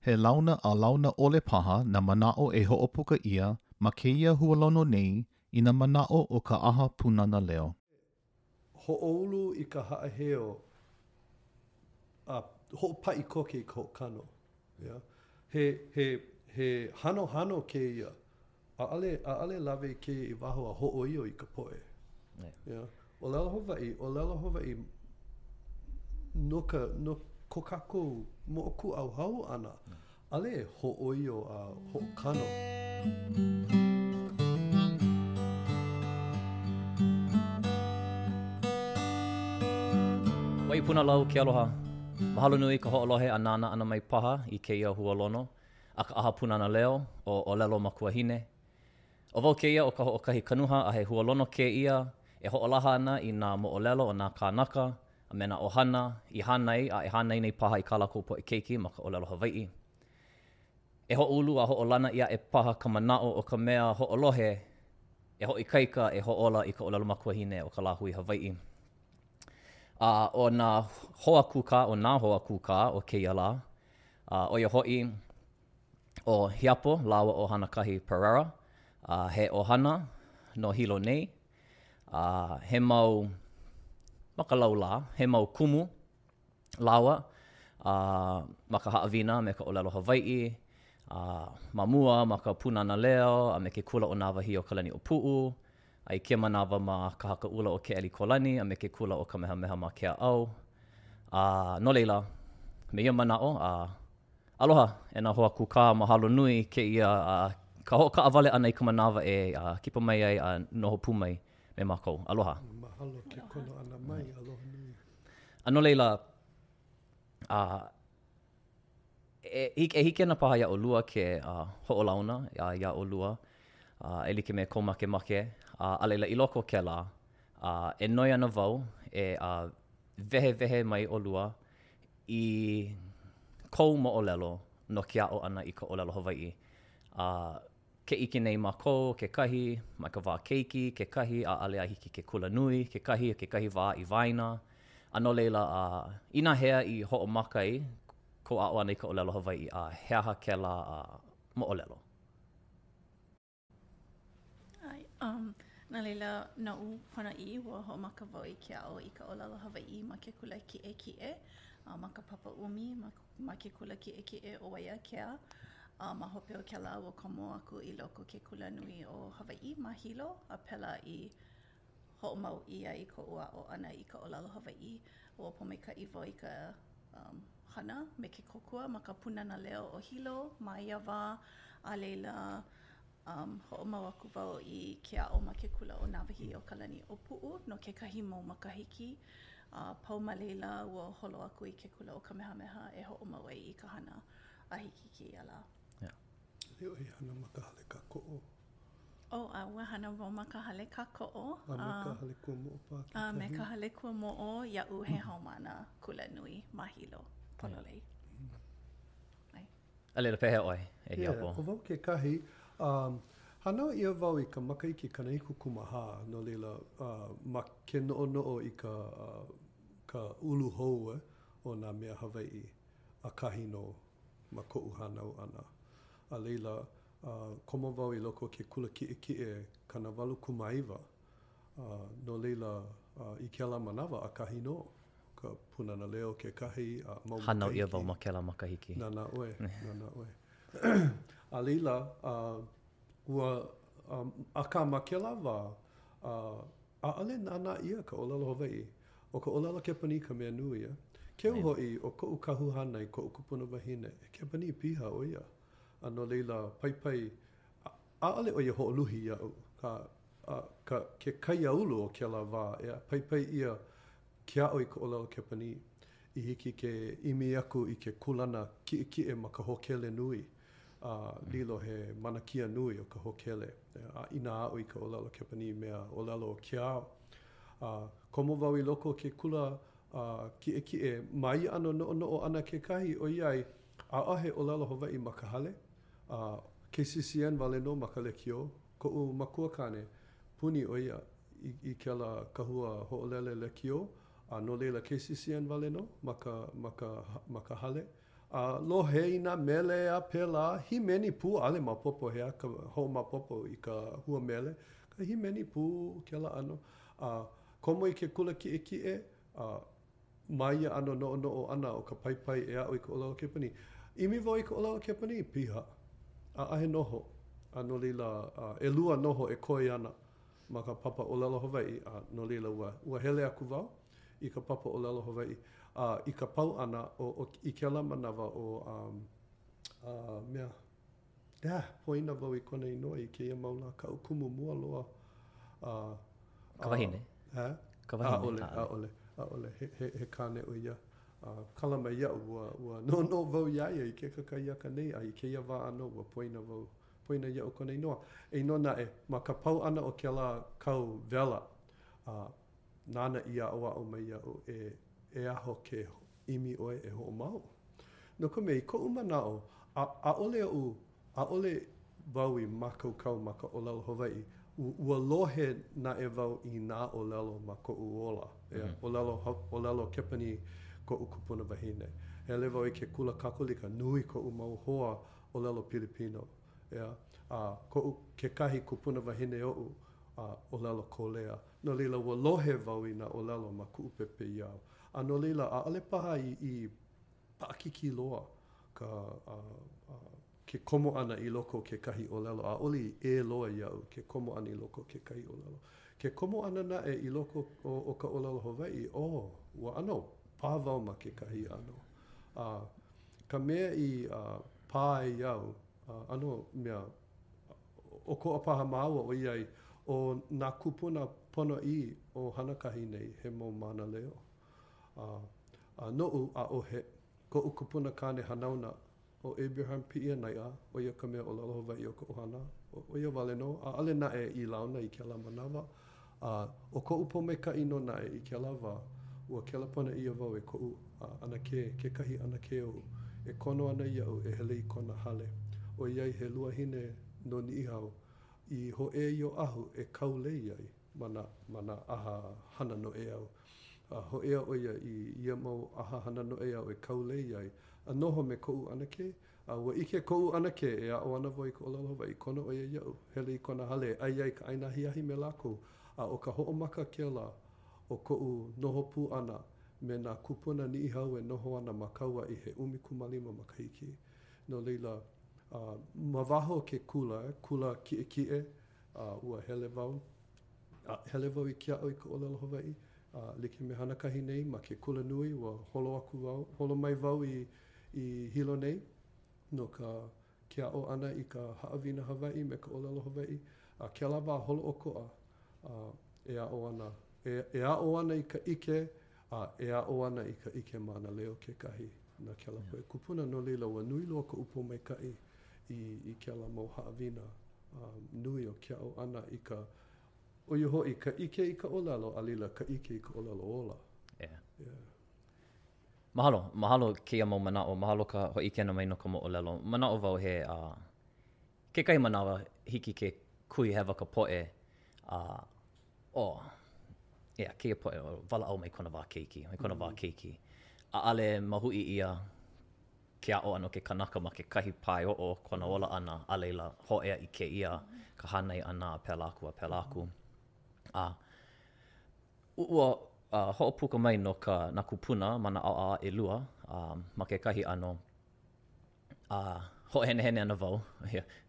He launa a launa ʻole paha nā manaʻo e hoʻopuka ʻia ma kēia hualono nei i nā manaʻo o ka ʻAha Pūnana Leo. Hoʻoulu i ka haʻaheo a hoʻopaʻi koke i ka hoʻokano. Yeah. He, he, he hanohano kēia. ʻAʻole, ʻaʻole lawe i kēia i waho a hōʻoio i ka poʻe. Yeah. ʻŌlelo Hawaiʻi, ʻōlelo Hawaiʻi no ka, no ko kākou moʻokūʻauhau ʻana, ʻaʻole e hōʻoio a hoʻokano. Wai Punalau ke aloha. Mahalo nui ka hoʻolohe a nānā ʻana mai paha i kēia hualono a ka ʻAha Pūnana Leo ʻo ʻŌlelo Makuahine. ʻO wau kēia ʻo Kahoʻokahi Kanuha a he hualono kēia e hoʻolaha ana i nā moʻolelo o nā kānaka a me nā ʻohana i hānai a e hānai nei paha i kā lākou poʻe keiki ma ka ʻōlelo Hawaiʻi. E hoʻoulu a hoʻolana ʻia aʻe paha ka manaʻo o ka mea hoʻolohe e hoʻoikaika e hoʻōla i ka ʻōlelo makuahine o ka lāhui Hawaiʻi. A ʻo nā hoa kūkā, ʻo nā hoa kūkā o kēia lā, a ʻo ia hoʻi, ʻo Hiapo lāua ʻo Hanakahi Perreira, a he ʻohana no Hilo nei, a he mau ma ka laulā, he mau kumu lāua a ma ka haʻawina me ka ʻōlelo Hawaiʻi, a ma mua ma ka Pūnana Leo a me ke kula ʻo Nāwahīokalaniʻōpuʻu, a i kēia manawa ma Ka Haka ʻUla o Keʻelikōlani a me ke kula ʻo Kamehameha ma Keaʻau. A no laila, me ia manaʻo, a aloha e nā hoa kūkā, mahalo nui kēia a ka hoʻokaʻawale ʻana i ka manawa e kipa mai ai a noho pū mai me mākou. Aloha. Mahalo ke kono ʻana mai, aloha nui. A no laila, a E hiki ana paha iā ʻolua ke hoʻolauna iā ʻolua e like me kou makemake, a laila i loko o kēlā, e noi ana wau e wehewehe mai ʻolua i kou moʻolelo no ke aʻo ʻana i ka ʻōlelo Hawaiʻi. Ke ʻike nei mākou, kekahi mai ka wā keiki, kekahi ʻaʻole a hiki ke kula nui, kekahi kekahi wā i waena. A no laila, inahea i hoʻomaka ai kou aʻo ʻana i ka ʻōlelo Hawaiʻi, a he aha kēlā moʻolelo? ʻAe, um, no laila, noʻu ponoʻī, ua hoʻomaka wau i ke aʻo i ka ʻōlelo Hawaiʻi ma ke kula kiʻekiʻe, a ma ka papa ʻumi, ma ma ke kula kiʻekiʻe o Waiākea. A ma hope o kēlā, ua komo aku i loko ke kula nui o Hawaiʻi ma Hilo, a pēlā i hoʻomau ʻia i koʻu aʻo ʻana i ka ʻōlelo Hawaiʻi. Ua pōmaikaʻi wau i ka um, hana me ke kōkua ma ka Pūnana Leo o Hilo ma ia wā, a laila Um, hoʻomau aku wau i ke aʻo ma ke kula ʻo Nāwahīokalaniʻōpuʻu no kekahi mau makahiki. A pau ma laila, ua holo aku i ke kula ʻo Kamehameha e hoʻomau ai i ka hana a hiki i kēia lā. Yeah. ʻAʻole ʻoe i hana ma ka hale kākoʻo? Oh, a ua hana wau ma ka hale kākoʻo. A me ka hale kuamoʻo paha kekahi? A me ka hale kuamoʻo iaʻu he haumāna kula nui ma Hilo, pololei. Mm. A laila, pehea ʻoe, e Hiapo? Yeah, ʻo wau kekahi, um, hānau ʻia wau i ka makahiki 74, no laila, uh, ma ke noʻonoʻo i ka, uh, ka ulu hou eh, o nā mea Hawaiʻi, ʻakahi nō ma koʻu hānau ʻana. A laila, uh, komo wau i loko o ke kula kiʻekiʻe 89, A no laila, i kēlā manawa, ʻakahi nō ka Pūnana Leo kekahi a mau makahiki. Hānau ʻia wau ma kēlā makahiki. Nānā ʻoe, nānā ʻoe. A laila, ua, akā ma kēlā wā, ʻaʻole nānā ʻia ka ʻōlelo Hawaiʻi. ʻO ka ʻōlelo Kepanī ka mea nui, a keu hoʻi ʻo koʻu kahu hānai, koʻu kupuna wahine, he Kepanī piha ʻo ia. A no laila, paipai, ʻaʻole ʻo ia hoʻoluhi iaʻu, ka a ka, ke kaiāulu o kēlā wā, ʻeā, paipai ʻia ke aʻo i ka ʻōlelo Kepanī i hiki ke ʻimi aku i ke kūlana kiʻekiʻe ma ka hōkele nui, a lilo he manakia nui o ka hōkele, a inā aʻo i ka ʻōlelo Kepanī mea ʻōlelo o ke ao. A komo wau i loko o ke kula a kiʻekiʻe ma ia ʻano noʻonoʻo ʻana kekahi, ʻoiai, ʻaʻohe ʻōlelo Hawaiʻi ma ka hale, a KCCN wale nō ma ka lekiō, Koʻu makuakāne, puni ʻo ia i, i kēlā kahua hoʻolele lekiō, a no laila KCCN wale nō ma ka, ma ka, ma ka hale. A lohe i nā mele a pēlā, hīmeni pū, ʻaʻole maopopo he aha ka hoʻomaopopo i ka hua mele, ka hīmeni pū kēlā ʻano. A komo i ke kula kiʻekiʻe, a ma ia ʻano noʻonoʻo ʻana o ka paipai e aʻo i ka ʻōlelo Kepanī. ʻImi wau i ka ʻōlelo Kepanī, piha. ʻAʻohe noho. A no laila, ʻelua noho e koe ana ma ka papa ʻōlelo Hawaiʻi, a no laila, ua, ua hele aku wau i ka papa ʻōlelo Hawaiʻi. A i ka pau ʻana o, o, i kēlā manawa o, um, a, mea, ah, poina wau i kona inoa i kēia mau lā, kaʻu kumu mua loa. A, ka wahine? A, Ka wahine? ʻAʻole, ʻaʻole, ʻaʻole, he, he, he kāne ʻo ia. A, kala mai iaʻu, ua, ua noʻonoʻo wau iā ia i ke kakahiaka nei, a i kēia wā ʻānō, ua poina wau, poina iaʻu kona inoa. Eia nō naʻe, ma ka pau ʻana o kēlā kau wela, a, nāna i aʻoaʻo mai iaʻu e, e aho ke ʻimi ʻoe e hoʻomau. No ka mea, i koʻu manaʻo, a, ʻaʻole oʻu, ʻaʻole wau i mākaukau ma ka ʻōlelo Hawaiʻi. U, ua lohe naʻe wau i nā ʻōlelo ma koʻu ola. ʻEā, ʻōlelo, ʻōlelo Kepanī koʻu kupuna wahine. Hele wau i ke kula Kakolika, nui koʻu mau hoa ʻōlelo Pilipino. ʻEā, a koʻu kekahi kupuna wahine oʻu, a ʻōlelo Kōlea. No laila, ua lohe wau i nā ʻōlelo ma kuʻu pepeiao. A no laila, ʻaʻole paha i, i paʻakikī loa ka, a, a, ke komo ʻana i loko o kekahi ʻōlelo. ʻAʻole i ʻē loa iaʻu ke komo ʻana i loko o kekahi ʻōlelo. Ke komo ʻana naʻe i loko o, o ka ʻōlelo Hawaiʻi, oh, ua ʻano pā wau ma kekahi ʻano. A ka mea i a, pā ai au, a, ʻano mea ʻokoʻa paha māua ʻoiai ʻo nā kūpuna ponoʻī o Hanakahi nei he mau mānaleo. A, a noʻu, ʻaʻohe. Koʻu kupuna kāne hanauna, ʻo Abraham Piʻianaiʻa, ʻo ia ka mea ʻōlelo Hawaiʻi o ka ʻohana, ʻo ia wale nō, ʻaʻole naʻe i launa i kēlā manawa. A ʻo koʻu pōmaikaʻi nō naʻe i kēlā wā, ua kelepona ʻia wau e koʻu ʻanakē, kekahi ʻanakē oʻu, e kono ana iaʻu e hele i kona hale, ʻoiai he luahine no Niʻihau, i hōʻea i Oʻahu e kau lei ai ma nā, ma nā ʻaha hana noʻeau. A hōʻea ʻo ia i ia mau ʻaha hana noʻeau e kau lei ai, a noho me koʻu ʻanakē, A ua ʻike koʻu ʻanakē e aʻo ana wau i ka ʻōlelo Hawaiʻi, kono ʻo ia iaʻu, hele i kona hale e ʻai ai ka ʻaina ahiahi me lākou, a ʻo ka hoʻomaka kēlā o koʻu noho pū ʻana me nā kūpuna Niʻihau e noho ana ma Kauaʻi he 15 makahiki. No laila, ma waho o ke kula, kula kiʻekiʻe, a ua hele wau, a hele wau i ke aʻo i ka ʻōlelo Hawaiʻi, a like me Hanakahi nei ma ke kula nui, ua holo aku wau, holo mai wau i i Hilo nei no ka ke aʻo ʻana i ka haʻawina Hawaiʻi me ka ʻōlelo Hawaiʻi, a kēlā wā holoʻokoʻa a e aʻo ana, e, e aʻo ana i ka ʻike a e aʻo ana i ka ʻike mānaleo kekahi na kēlā poʻe kūpuna. No laila, ua nui loa koʻu pōmaikaʻi i, i kēlā mau haʻawina nui o ke aʻo ʻana i ka, ʻo ia hoʻi, ka ʻike i ka ʻōlelo, a laila, ka ʻike i ka ʻōlelo ola. Yeah. Yeah. Mahalo, mahalo kēia mau manaʻo, mahalo ka hōʻike ʻana mai no ka moʻolelo. Manaʻo wau he uh, kekahi manawa hiki ke kuhi hewa ka poʻe a uh, oh, yeah, kēia poʻe walaʻau mai kona wā keiki, mai kona wā mm. keiki. ʻAʻole mahuʻi ʻia ke aʻo ʻana o ke kanaka ma kekahi pae oʻo kona ola ʻana, a laila, hōʻea i kēia ka hānai ʻana a pēlā aku a pēlā aku. A ua hoʻopuka mai no ka nā kūpuna ma nā ʻaoʻao ʻelua, a ma kekahi ʻano, a hoʻohenehene ana wau,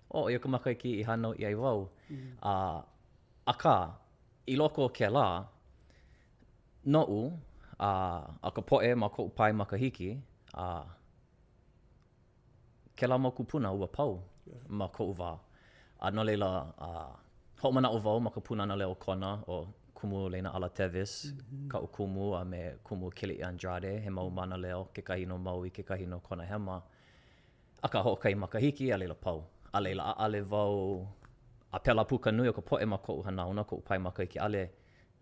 oh, ʻo ia ka makahiki i hānau ʻia ai wau. A, akā, i loko o kēlā, noʻu, a, a ka poʻe ma koʻu pae makahiki, a, kēlā mau kūpuna ua pau ma koʻu wā. A no laila, a, hoʻomanaʻo wau ma ka Pūnana Leo Kona ʻo Kumu Leinaʻala Tevis, kaʻu kumu, a me Kumu Keliʻi Andrade, he mau mānaleo, kekahi no Maui, kekahi no Kona Hema. Akā, hoʻokahi makahiki, a laila pau. A laila, ʻaʻole wau, a pēlā pū ka nui o ka poʻe ma koʻu hanauna, koʻu pae makahiki, ʻaʻole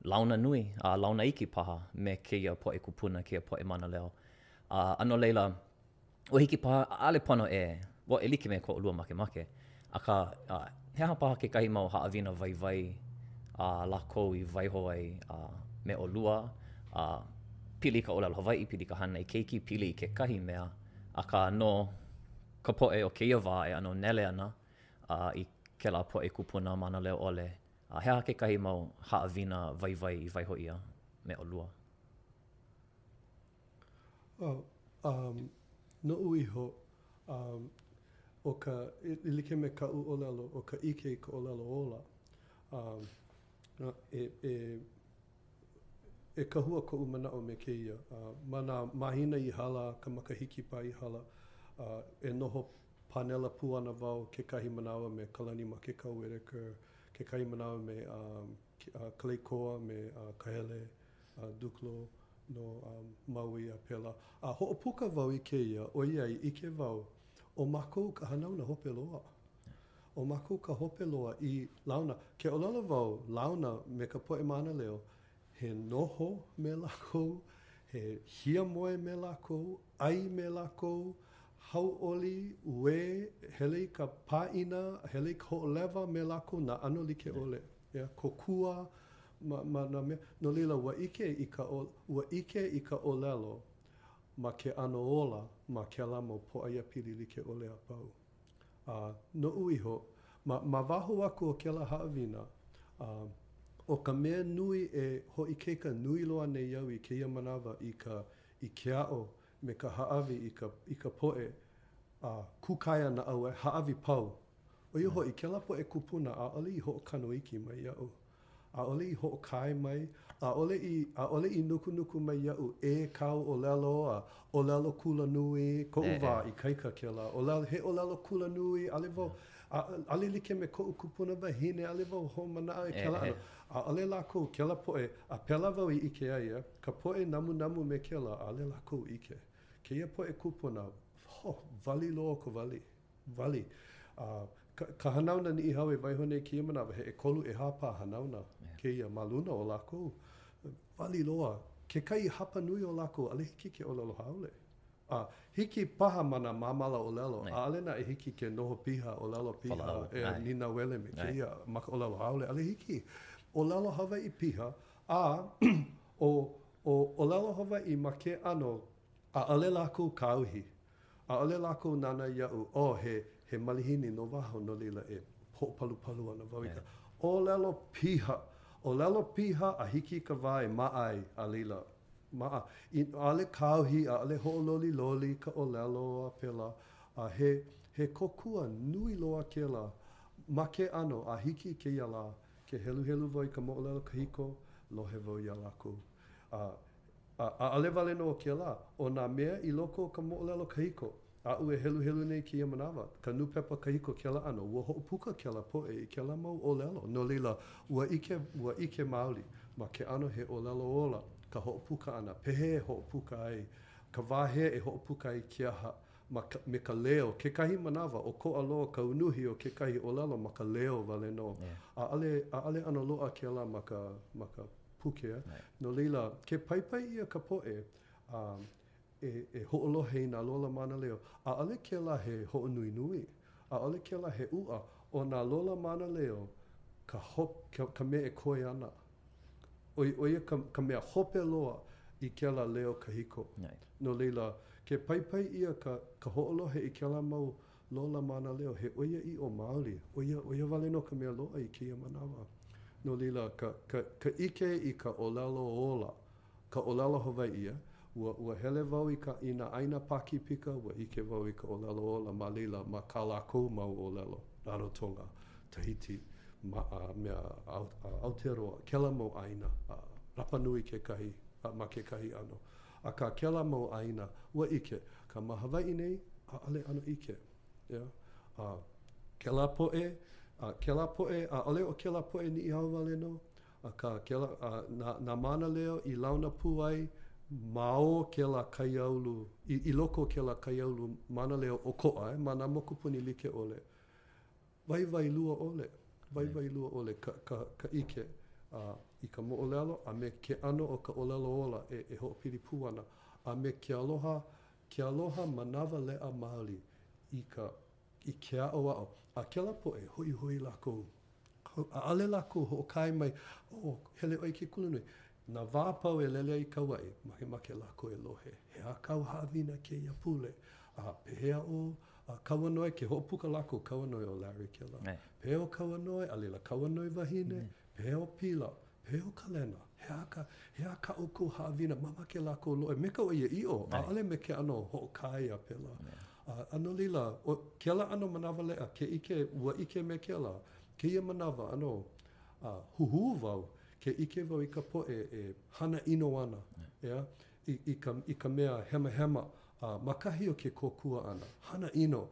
launa nui, a launa iki paha me kēia poʻe kūpuna, kēia poʻe mānaleo. A, a no laila, ua hiki paha, ʻaʻole pono e, well, e like me ko ʻolua makemake, akā, he aha paha kekahi mau haʻawina waiwai a lākou i waiho ai a me ʻolua, a pili i ka ʻōlelo Hawaiʻi, pili i ka hānai keiki, pili i kekahi mea. Akā, no ka poʻe o kēia wā e ʻano nele ana i kēlā poʻe kūpuna mānaleo ʻole, a he aha kekahi mau haʻawina waiwai i waiho ʻia me ʻolua? Oh, um, noʻu iho, um, ʻo ka, e like me kaʻu ʻōlelo, ʻo ka ʻike i ka ʻōlelo ola, um, e, e, e kahua koʻu manaʻo me kēia. Uh, ma nā mahina i hala, ka makahiki paha i hala, uh, e noho pānela pū ana wau kekahi manawa me Kalani Makekau Whitaker, kekahi manawa me um, Kaleikoa me uh, Kahele uh, Dukelow no um, Maui a pēlā. A hoʻopuka wau i kēia, ʻoiai ʻike wau, ʻo mākou ka hanauna hope loa. ʻO mākou ka hope loa i launa. Ke ʻōlelo wau, launa me ka poʻe mānaleo, he noho me lākou, he hiamoe me lākou, ʻai me lākou, hauʻoli, uē, hele i ka pāʻina, hele i ka hoʻolewa me lākou, nā ʻano like ʻole. Yeah, kōkua ma, ma nā mea. No laila, ua ʻike i ka, ua ʻike i ka ʻōlelo ma ke ʻano ola ma kēlā mau pōʻaiapili like ʻole a pau. A noʻu iho, ma, ma waho aku o kēlā haʻawina, a, ʻo ka mea nui e hoʻoikaika nui loa nei au i kēia manawa i ka, i ke aʻo me ka hāʻawi i ka, i ka poʻe, a, kūkaea naʻau e hāʻawi pau. ʻO ia hoʻi, kēlā poʻe kūpuna ʻaʻole i hoʻokano iki mai iaʻu. ʻAʻole i hoʻokae mai, ʻaʻole i, ʻaʻole i nukunuku mai iaʻu e kāu ʻōlelo a ʻōlelo kulanui, koʻu wā ikaika kēlā ʻōlelo, he ʻōlelo kulanui, ʻaʻole wau, ʻaʻole like me koʻu kupuna wahine, ʻaʻole wau hoʻomanaʻo i kēlā ʻano. ʻAʻole lākou, kēlā poʻe, a pēlā wau i ʻike ai, a ka poʻe namunamu me kēlā, ʻaʻole lākou ʻike. Kēia poʻe kūpuna, ho, wali loa ka wali. Wali. A ka, ka hanauna Niʻihau e waiho nei kēia manawa, he ʻekolu, ʻehā paha hanauna kēia ma luna o lākou. Wali loa. Kekahi hapa nui o lākou, ʻaʻole hiki ke ʻōlelo haole. A hiki paha ma nā māmala ʻōlelo, ʻaʻole naʻe hiki ke noho piha, ʻōlelo piha, e nīnauele me kēia ma ka ʻōlelo haole. ʻAʻole hiki. ʻōlelo Hawaiʻi piha, a ʻo, ʻo ʻōlelo Hawaiʻi ma ke ʻano, ʻaʻole lākou kāohi. ʻAʻole lākou nānā iaʻu, oh, he, he malihini no waho, no laila e hoʻopalupalu ana wau i ka ʻōlelo piha, ʻōlelo piha a hiki i ka wā e maʻa ai, a laila, maʻa. I, ʻaʻole kāohi, ʻaʻole hoʻololiloli ka ʻōlelo a pēlā, a he, he kōkua nui loa kēlā ma ke ʻano a hiki i kēia lā, ke heluhelu wau i ka moʻolelo kahiko, lohe wau iā lākou. A A ʻaʻole wale nō kēlā, ʻo nā mea i loko o ka moʻolelo kahiko, aʻu e heluhelu nei kēia manawa, ka nūpepa kahiko kēlā ʻano, ua hoʻopuka kēlā poʻe i kēlā mau ʻōlelo, no laila, ua ʻike, ua ʻike maoli ma ke ʻano he ʻōlelo ola ka hoʻopuka ʻana, pehea e hoʻopuka ai, ka wā hea e hoʻopuka ai ke aha, ma ka, me ka leo, kekahi manawa, ʻokoʻa loa ka unuhi o kekahi ʻōlelo ma ka leo wale nō. ʻAʻole, ʻaʻole ʻano loaʻa kēlā ma ka, ma ka puke. No laila, ke paipai ʻia ka poʻe a e, e hoʻolohe i nā lola mānaleo, ʻaʻole kēlā he hoʻonuinui, ʻaʻole kēlā he ʻuʻa, ʻo nā lola mānaleo ka, ka, ka mea e koe ana. ʻO, ʻo ia ka, ka mea hope loa i kēlā leo kahiko. No laila, ke paipai ʻia ka, ka hoʻolohe i kēlā mau lola mānaleo, he ʻoiaʻiʻo maoli, ʻo ia, ʻo ia wale nō ka mea loaʻa i kēia manawa. No laila, ka, ka, ka ʻike i ka ʻōlelo ola, ka ʻōlelo Hawaiʻi, a ua, ua hele wau i ka, i nā ʻāina Pākīpika, ua ʻike wau i ka ʻōlelo ola ma laila, ma kā lākou mau ʻōlelo, Rarotonga, Tahiti, ma, a mea, Aotearoa, kēlā mau ʻāina, a Rapanui kekahi, a ma kekahi ʻano. Akā, kēlā mau ʻāina, ua ʻike, akā ma Hawaiʻi nei, ʻaʻole ʻano ʻike. Yeah. A kēlā poʻe, a kēlā poʻe, ʻaʻole ʻo kēlā poʻe Niʻihau wale nō, akā kēlā, a nā, nā mānaleo i launa pū ai ma o kēlā kaiaulu, i, i loko o kēlā kaiaulu mānaleo ʻokoʻa, eh, ma nā mokupuni like ʻole. Waiwai lua ʻole, waiwai lua ʻole ka, ka, ka ʻike a, i ka moʻolelo a me ke ʻano o ka ʻōlelo ola e, e hoʻopili pū ana, a me ke aloha, ke aloha manawaleʻa maoli i ka, i ke aʻoaʻo. A kēlā poʻe, hoihoi lākou. ʻAʻole lākou hoʻokae mai, oh, hele ʻoe i ke kulanui. Nā wā a pau e lele ai i Kauaʻi, makemake lākou e lohe, he aha kāu haʻawina kēia pule? A pehea ʻo Kauanoe, ke hoʻopuka lākou Kauanoe ʻo Larry kēlā. Pehea ʻo Kauanoe, a laila Kauanoe wahine, pehea ʻo Pila, pehea ʻo Kalena, he aha ka, he aha kā ʻoukou haʻawina, mamake lākou lohe me ka ʻoiaʻiʻo, ʻaʻole me ke ʻano hoʻokae a pēlā. A, a no laila, ʻo kēlā ʻano manawaleʻa, ke ʻike, ua ʻike me kēlā, kēia manawa, ʻano, a, huhū wau, ke ʻike wau i ka poʻe e hana ʻino ana, ʻeā, i, i ka, i ka mea hemahema, a ma kahi o ke kōkua ʻana, hana ʻino.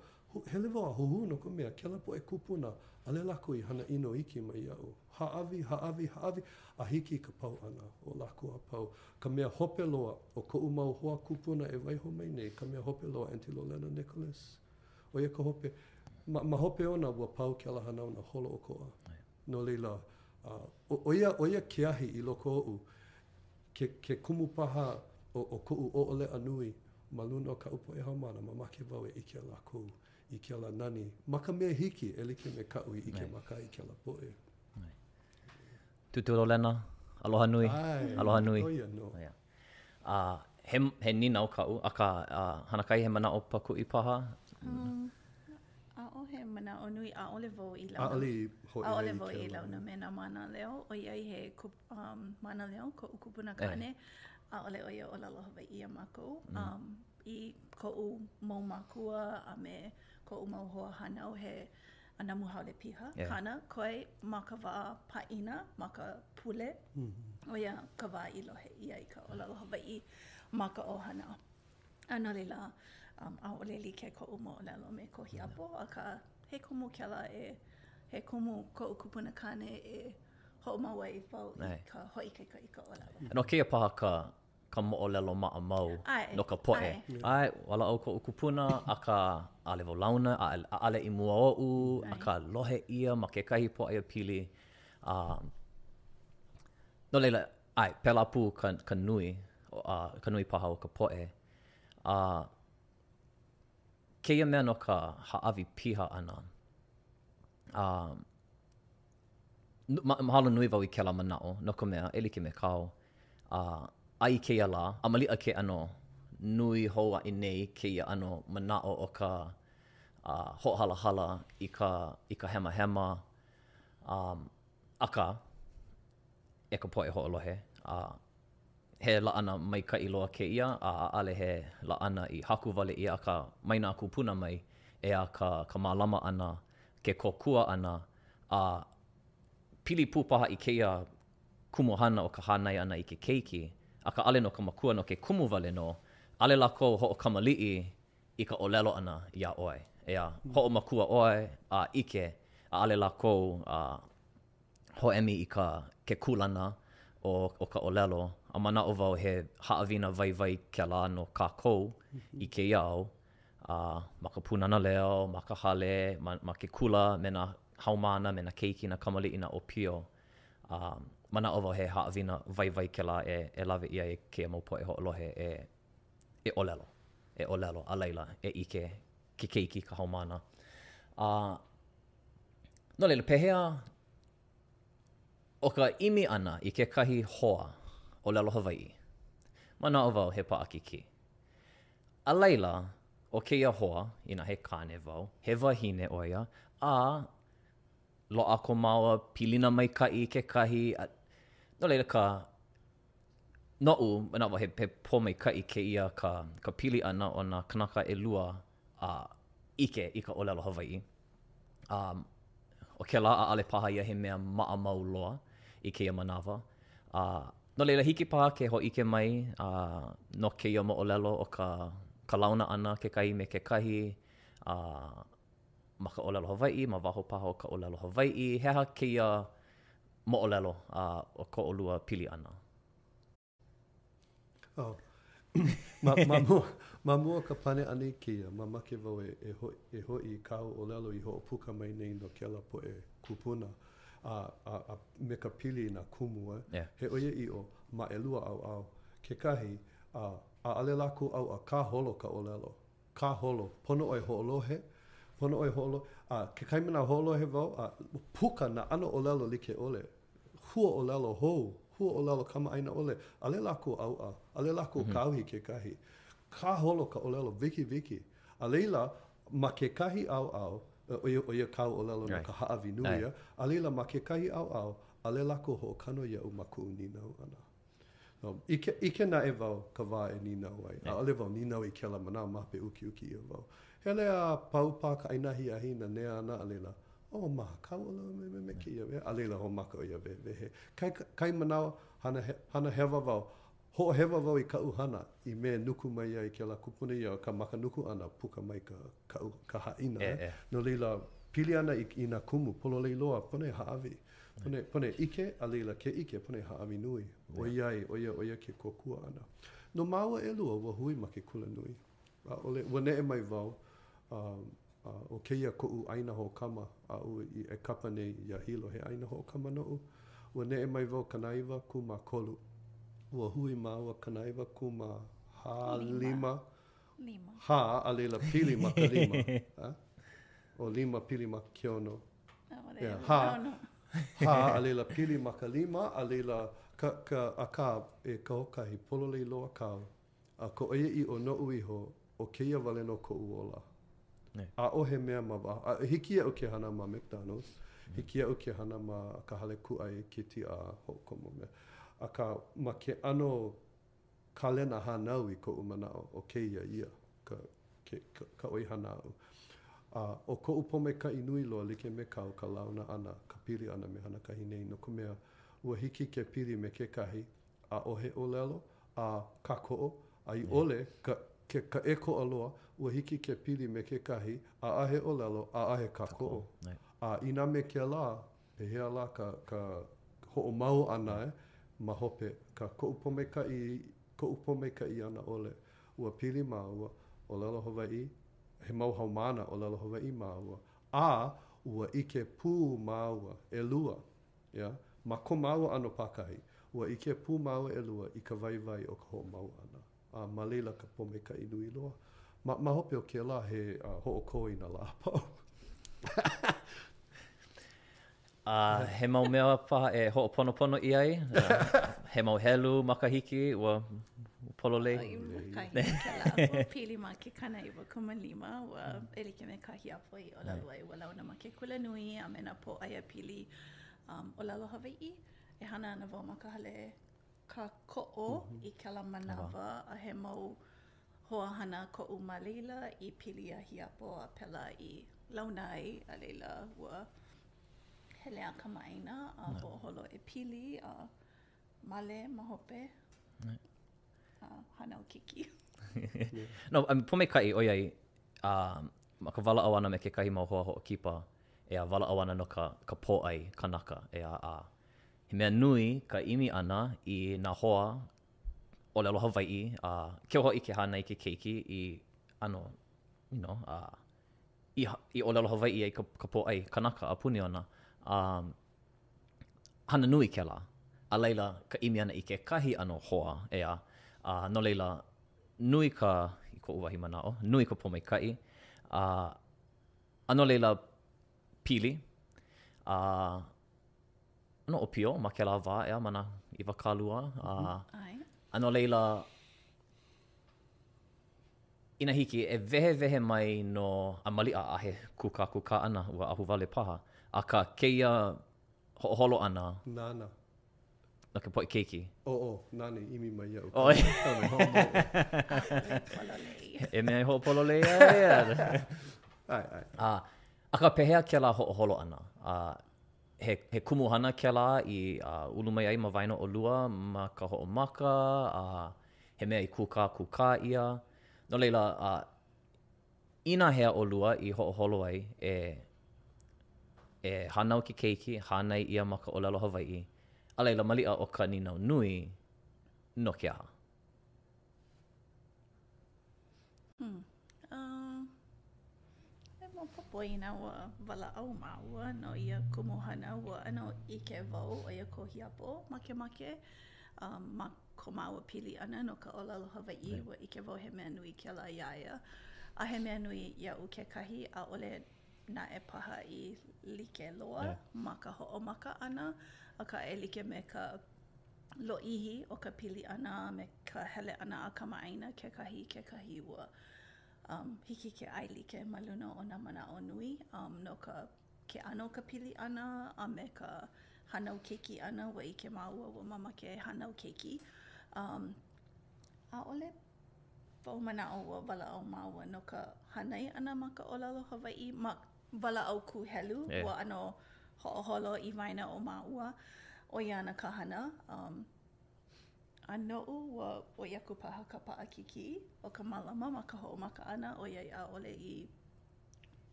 Hele wau a huhū no ka mea, kēlā poʻe kūpuna, ʻaʻole lākou i hana ʻino iki mai iaʻu. Hāʻawi, hāʻawi, hāʻawi, a hiki i ka pau ʻana o lākou a pau. Ka mea hope loa o koʻu mau hoa kūpuna e waiho mai nei, ka mea hope loa, Aunty Lolena Nicholas. ʻO ia ka hope. Ma, ma hope ona, ua pau kēlā hanauna holoʻokoʻa. No laila, ʻo ia, ʻo ia ke ahi i loko oʻu, ke, ke kumu paha o, o koʻu ʻoʻoleʻa nui ma luna o kaʻu poʻe haumāna, mamake wau e ʻike lākou i kēlā nani ma ka mea hiki e like me kaʻu i ʻike maka ai i kēlā poʻe. Tūtū Lolena, aloha nui. ʻAe, Aloha nui. ʻo ia nō. Yeah. A he, he nīnau kaʻu, akā, uh, Hanakahi, he manaʻo pākuʻi paha? Um, ʻaʻohe manaʻo nui, ʻaʻole wau i launa. ʻAʻole i hōʻea i ʻAʻole wau i launa me nā mānaleo, ʻoiai he kup, um, mānaleo koʻu kupuna kāne, ʻaʻole ʻo ia ʻōlelo Hawaiʻi iā mākou. Um, i koʻu mau mākua a me koʻu mau hoa hānau he ʻanamu haole piha kāna, koe ma ka wā pāʻina, ma ka pule, ʻo ia ka wā i lohe ʻia i ka ʻōlelo Hawaiʻi ma ka ʻohana. A no laila, um, ʻaʻole like koʻu moʻolelo me ko Hiapo, akā, he kumu kēlā e, he kumu koʻu kupuna kāne e hoʻomau ai wau i ka hoʻoikaika i ka ʻōlelo. No kēia paha ka ka moʻolelo maʻamau no ka poʻe. ʻAe, walaʻau koʻu kupuna, akā, ʻaʻole wau launa, ʻaʻole i mua oʻu, akā lohe ʻia ma kekahi pōʻaiapili. A, no laila, ʻae, pēlā pū ka, ka nui, a, ka nui paha o ka poʻe. A, kēia mea no ka hāʻawi piha ʻana, a, Mahalo nui wau i kēlā manaʻo, no ka mea, e like me kāu, a, a i kēia lā, a maliʻa ke ʻano nui hou aʻe nei kēia ʻano manaʻo o ka a, hoʻohalahala i ka, i ka hemahema, um, akā, e ka poʻe hoʻolohe, a, he laʻana maikaʻi loa kēia, a ʻaʻole he laʻana i haku wale ʻia, akā, mai nā kūpuna mai, ʻeā, ka, ka mālama ʻana, ke kōkua ʻana, a pili pū paha i kēia kumuhana o ka hānai ʻana i ke keiki, akā ʻaʻole no ka makua, no ke kumu wale nō, ʻaʻole lākou hoʻokamaliʻi i ka ʻōlelo ʻana iā ʻoe, ʻeā, hoʻomakua ʻoe a ʻike, ʻaʻole lākou a hoʻēmi i ka ke kūlana o o ka ʻōlelo, a manaʻo wau he haʻawina waiwai kēlā no kākou i kēia au, a ma ka Pūnana Leo, ma ka hale, ma, ma ke kula, me nā haumāna, me nā keiki, nā kamaliʻi, nā ʻōpio. A manaʻo wau he haʻawina waiwai kēlā e, e lawe ʻia e kēia mau poʻe hoʻolohe e, e ʻōlelo, e ʻōlelo, a laila, e ʻike ke keiki, ka haumāna. A no laila, pehea ʻo ka ʻimi ʻana i kekahi hoa ʻōlelo Hawaiʻi, manaʻo wau he paʻakikī. A laila, ʻo kēia hoa, inā he kāne wau, he wahine ʻo ia, a loaʻa ko māua pilina maikaʻi kekahi, a no laila ka, noʻu, manaʻo wau he, he pōmaikaʻi kēia ka, ka pili ʻana o nā kanaka ʻelua a ʻike i ka ʻōlelo Hawaiʻi. A ʻo kēlā ʻaʻole paha ia he mea maʻamau loa i kēia manawa. A no laila, hiki paha ke hōʻike mai a no kēia moʻolelo o ka ka launa ʻana kekahi me kekahi a ma ka ʻōlelo Hawaiʻi, ma waho paha o ka ʻōlelo Hawaiʻi. He aha kēia moʻolelo a o ko ʻolua pili ʻana? Oh. Ma, ma mua, ma mua o ka pane ʻana i kēia, mamake wau e, e, ho, e hoʻi i kāu ʻōlelo i hoʻopuka mai nei no kēlā poʻe kūpuna a, a, a me ka pili i nā kumu, eh? Yeah. He ʻoiaʻiʻo, ma ʻelua ʻaoʻao. Kekahi, a, ʻaʻole lākou ʻauʻa, kāholo ka ʻōlelo. Kāholo, pono ʻoe hoʻolohe, pono ʻoe hoʻolohe, a kekahi manawa hoʻolohe wau, a puka nā ʻano ʻōlelo like ʻole. Hua ʻōlelo hou, hua ʻōlelo kamaʻāina ʻole, ʻaʻole lākou ʻauʻa, ʻaʻole lākou kāohi kekahi. Kāholo ka ʻōlelo wikiwiki. A laila, ma kekahi ʻaoʻao, ʻo ia, ʻo ia kāu ʻōlelo no ka hāʻawi nui, a laila, ma kekahi ʻaoʻao, ʻaʻole lākou hoʻokano iaʻu ma kuʻu nīnau ʻana. ʻIke, ʻike naʻe wau ka wā e nīnau ai. ʻAʻole wau nīnau i kēlā manawa ma hope ukiuki ʻia wau. Hele a pau paha ka ʻaina ahiahi, nanea ana a laila, oh ma, kāu ʻōlelo me, me, me kēia mea, a laila hoʻomaka ʻo ia wehewehe. Kai, kai manawa, hana, hana hewa wau. Hoʻohewa wau i kaʻu hana i mea e nuku mai ai kēlā kupuna ia ka ma ka nuku ʻana, puka mai ka, kaʻu, ka haʻina. E, e. No laila, pili ana i, i nā kumu, pololei loa, pono e hāʻawi. Pono, pono e ʻike, a laila ke ʻike, pono e hāʻawi nui, ʻoiai, ʻo ia, ʻo ia ke kōkua ʻana. No māua ʻelua, ua hui ma ke kulanui. ʻAʻole, ua neʻe mai wau, a, a ʻo kēia koʻu ʻāina hoʻokama aʻu i e kapa nei iā Hilo he ʻāina hoʻokama noʻu. Ua neʻe mai wau 93 kūmākolu. Ua hui māua 94 lima. Lima. Hā, a laila pili ma ka lima. A? ʻO lima pili ma ke ono. ʻAʻole. Hā. Hā, a laila pili ma ka lima, a laila ka, ka, akā, e Kahokahi, pololei loa kāu. A ka ʻoiaʻiʻo noʻu iho, ʻo kēia wale nō koʻu ola. ʻAʻohe mea ma waho. A hiki iaʻu ke hana ma McDonaldʻs, hiki iaʻu ke hana ma ka hale kūʻai KTR, hoʻokomo mea. Akā, ma ke ʻano kalena hānau i koʻu manaʻo, ʻo kēia ia, ka, ke, ka, ka ʻoihana aʻu. A ʻo koʻu pōmaikaʻi nui loa like me kāu ka launa ʻana, ka pili ʻana me Hanakahi nei, no ka mea, ua hiki ke pili me kekahi, ʻaʻohe ʻōlelo, a kākoʻo, a i ʻole ka, ke, ka ʻēkoʻa loa, ua hiki ke pili me kekahi, ʻaʻahe ʻōlelo, ʻaʻahe kākoʻo. A inā me kēlā, pehea lā ka, ka hoʻomau ʻana e, ma hope, ka koʻu pōmaikaʻi, koʻu pōmaikaʻi ana ʻole, ua pili māua, ʻōlelo Hawaiʻi, he mau haumāna ʻōlelo Hawaiʻi māua, a ua ʻike pū māua, ʻelua, yeah, ma ko māua ʻano pākahi, ua ʻike pū māua ʻelua i ka waiwai o ka hoʻomau ʻana. A ma laila ka pōmaikaʻi nui loa. Ma, ma hope o kēlā, he uh, hoʻokō i nā lā a pau. A he mau mea paha e hoʻoponopono ʻia ai? He mau helu makahiki ua pololei? ʻOi makahiki kēlā. Ua pili ma ke 95, ua e like me kā Hiapo i ʻōlelo ai, ua launa ma ke kulanui a me nā pōʻaiapili um, ʻōlelo Hawaiʻi. E hana ana wau ma ka hale kākoʻo i kēlā manawa a he mau hoa hana koʻu ma laila i pili iā Hiapo a pēlā i launa ai, a laila ua hele a kamaʻāina a hoʻoholo e pili a male ma hope a hānau keiki. No, I mean, pōmaikaʻi ʻoiai uh, ma ka walaʻau ʻana me kekahi mau hoa hoʻokipa, ʻeā, walaʻau ana no ka, ka pōʻai kanaka, ʻeā, a He mea nui ka ʻimi ʻana i nā hoa ʻōlelo Hawaiʻi, a keu hoʻi ke hānai ke keiki i ʻano, you know, a i, i ʻōlelo Hawaiʻi ai ka, ka pōʻai kanaka a puni ona. A hana nui kēlā. A laila, ka ʻimi ʻana i kekahi ʻano hoa, ʻeā. A no laila, nui ka, i koʻu wahi manaʻo, nui ka pōmaikaʻi. A, a no laila, pili. A ʻano ʻōpio ma kēlā wā, ʻeā, ma nā 20, a, a no laila, inā hiki, e wehewehe mai no, a maliʻa ʻaʻahe kūkākūkā ʻana, ua ahuwale paha, akā kēia hoʻoholo ʻana. Nāna. No ka poʻe keiki. ʻŌ, nāna i ʻimi mai iaʻu. ʻOe. E mea e hoʻopololei ai. ʻAe, ʻae. A, akā pehea kēlā hoʻoholo ʻana? A, he, he kumuhana kēlā i uh, ulu mai ai ma waena o ʻolua ma ka hoʻomaka, a he mea i kūkākūkā ʻia. No laila, uh, inahea ʻolua i hoʻoholo ai e, e hānau ke keiki, hānai ʻia ma ka ʻōlelo Hawaiʻi, a laila maliʻa ʻo ka nīnau nui, no ke aha? Hmm. Uh, ʻaʻole maopopo inā ua walaʻau māua no ia kumuhana, ua ʻano ʻike wau ʻo ia ko Hiapo makemake um, ma ko māua pili ʻana no ka ʻōlelo Hawaiʻi, ua ʻike wau he mea nui kēlā iā ia. A he mea nui iaʻu kekahi, ʻaʻole naʻe paha i like loa ma ka hoʻomaka ʻana, akā e like me ka lōʻihi o ka pili ʻana a me ka hele ʻana a kamaʻāina kekahi i kekahi ua. Um, hiki ke ʻaelike ma luna o nā manaʻo nui um, no ka ke ʻano o ka pili ʻana a me ka hānau keiki ʻana. Ua ʻike māua ua mamake e hānau keiki. Um, ʻaʻole wau manaʻo ua walaʻau māua no ka hānai ʻana ma ka ʻōlelo Hawaiʻi, ma walaʻau kūhelu, ua ʻano hoʻoholo i waena o māua, ʻo ia ana ka hana. Um, a noʻu, ua ʻoi aku paha ka paʻakikī o ka mālama ma ka hoʻomaka ʻana, ʻoiai ʻaʻole i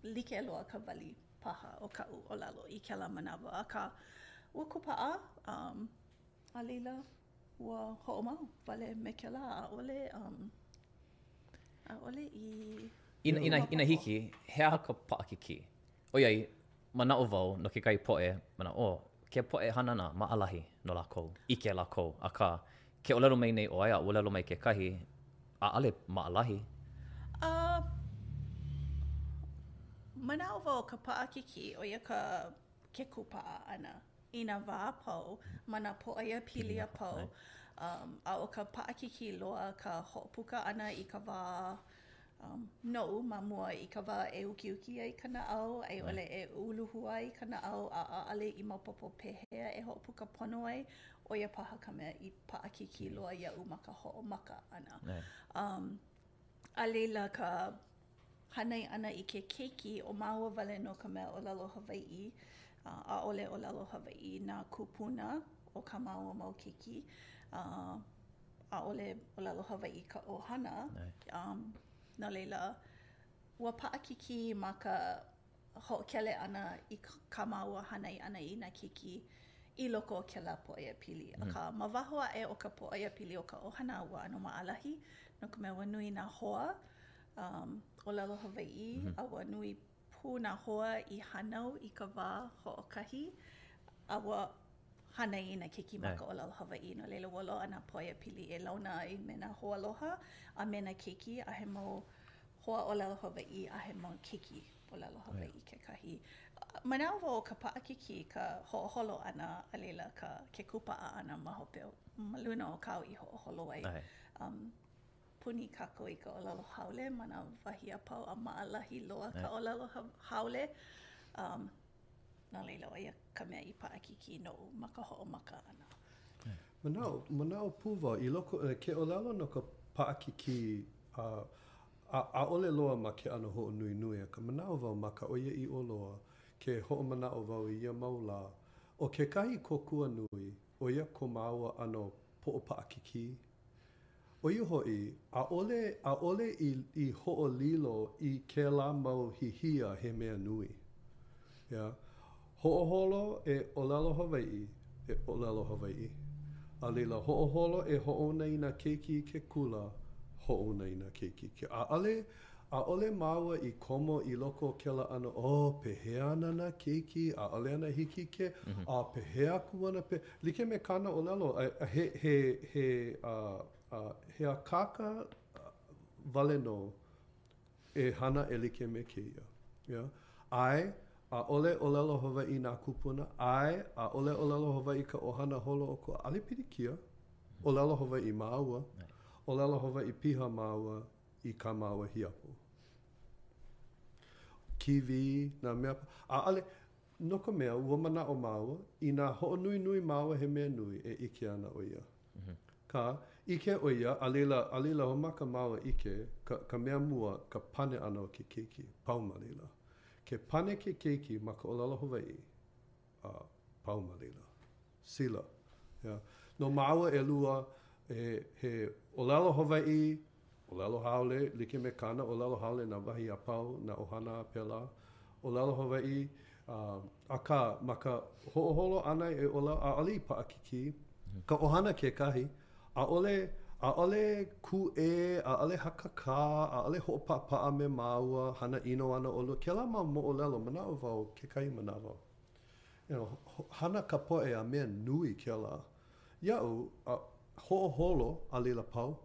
like loa ka wali paha o kaʻu ʻōlelo i kēlā manawa, akā, ua kūpaʻa, um, a laila, ua hoʻomau wale me kēlā, ʻaʻole, um, ʻaʻole i. Inā, inā hiki, he aha ka paʻakikī? ʻOiai, manaʻo wau no kekahi poʻe, manaʻo, oh, ke poʻe hanana maʻalahi no lākou, ʻike lākou, akā, ke ʻōlelo mai nei ʻoe a ʻōlelo mai kekahi, ʻaʻole maʻalahi. Uh, manaʻo wau ka paʻakikī, ʻo ia ka ke kūpaʻa ʻana i nā wā a pau, ma nā pōʻaiapili a pau. Um, a ʻo ka paʻakikī loa ka hoʻopuka ʻana i ka wā um, noʻu ma mua i ka wā e ukiuki ai ka naʻau, a i ʻole e uluhua ai ka naʻau a ʻaʻole i maopopo pehea e hoʻopuka pono ai, ʻo ia paha ka mea i paʻakikī loa iaʻu ma ka hoʻomaka ʻana. Um, a laila ka hānai ʻana i ke keiki, ʻo māua wale nō ka mea ʻōlelo Hawaiʻi, a ʻaʻole ʻōlelo Hawaiʻi nā kūpuna o kā māua mau keiki. A ʻaʻole ʻōlelo Hawaiʻi ka ʻohana. Um, no laila, ua paʻakikī ma ka hoʻokele ʻana i kā māua hānai ʻana i nā keiki i loko o kēlā pōʻaiapili. Akā, ma waho aʻe o ka pōʻaiapili o ka ʻohana, ua ʻano maʻalahi, no ka mea, ua nui nā hoa um, ʻōlelo Hawaiʻi, mm -hmm. a ua nui pū nā hoa i hānau i ka wā hoʻokahi, a ua hānai i nā keiki ma ka ʻōlelo Hawaiʻi. No laila, ua loaʻa nā pōʻaiapili e launa ai me nā hoaloha a me nā keiki, a he mau hoa ʻōlelo Hawaiʻi a he mau keiki ʻōlelo Hawaiʻi kekahi. Manaʻo wau ʻo ka paʻakikī ka hoʻoholo ʻana a laila ka ke kūpaʻa ʻana ma hope o, ma luna o kāu i hoʻoholo ai. Um, puni kākou i ka ʻōlelo haole ma nā wahi a pau a maʻalahi loa ka ʻōlelo haole. Um, no laila, ʻo ia ka mea i paʻakikī noʻu ma ka hoʻomaka ʻana. Manaʻo, manaʻo pū wau, i loko, ke ʻōlelo no ka paʻakikī, a, a, ʻaʻole loa ma ke ʻano hoʻonuinui, akā manaʻo wau ma ka ʻoiaʻiʻo loa, ke hoʻomanaʻo wau i ia mau lā, ʻo kekahi kōkua nui, ʻo ia ko māua ʻano poʻo paʻakikī. ʻO ia hoʻi, ʻaʻole, ʻaʻole i, i hoʻolilo i kēlā mau hihia he mea nui. Yeah. Hoʻoholo e ʻōlelo Hawaiʻi, e ʻōlelo Hawaiʻi. A laila, hoʻoholo e hoʻouna i nā keiki i ke kula, hoʻouna i nā keiki i ke. ʻAʻole, ʻaʻole māua i komo i loko o kēlā ʻano, oh, pehea ana nā keiki, ʻaʻole ana hiki ke, a pehea aku ana, pe, like me kāna ʻōlelo, he, he, he, uh, uh, he akāka wale nō e hana e like me kēia. Yeah. ʻAe, ʻaʻole ʻōlelo Hawaiʻi nā kūpuna, ʻae, ʻaʻole ʻōlelo Hawaiʻi ka ʻohana holoʻokoʻa, ʻaʻole pilikia. ʻŌlelo Hawaiʻi māua, ʻōlelo Hawaiʻi piha māua i kā māua hiapo. Kīwī, nā mea, ʻaʻole, no ka mea, ua manaʻo māua, inā hoʻonuinui māua he mea nui, e ʻike ana ʻo ia. Akā, ʻike ʻo ia, a laila, a laila hoʻomaka māua ʻike, ka, ka mea mua, ka pane ʻana o ke keiki, pau ma laila. Ke pane ke keiki ma ka ʻōlelo Hawaiʻi, a pau ma laila. Sila. Yeah. No māua ʻelua, he, he ʻōlelo Hawaiʻi, ʻōlelo haole, like me kāna ʻōlelo haole nā wahi a pau, nā ʻohana a pēlā, ʻōlelo Hawaiʻi, akā, ma ka hoʻoholo ʻana e ʻōlelo, ʻaʻole i paʻakikī, ka ʻohana kekahi, ʻaʻole, ʻaʻole kūʻē, ʻaʻole hakakā, ʻaʻole hoʻopaʻapaʻa me māua, hana ʻino ana ʻolua, kēlā mau moʻolelo, manaʻo wau kekahi manawa, you know, hana ka poʻe a mea nui kēlā. Iaʻu, a, hoʻoholo a laila pau.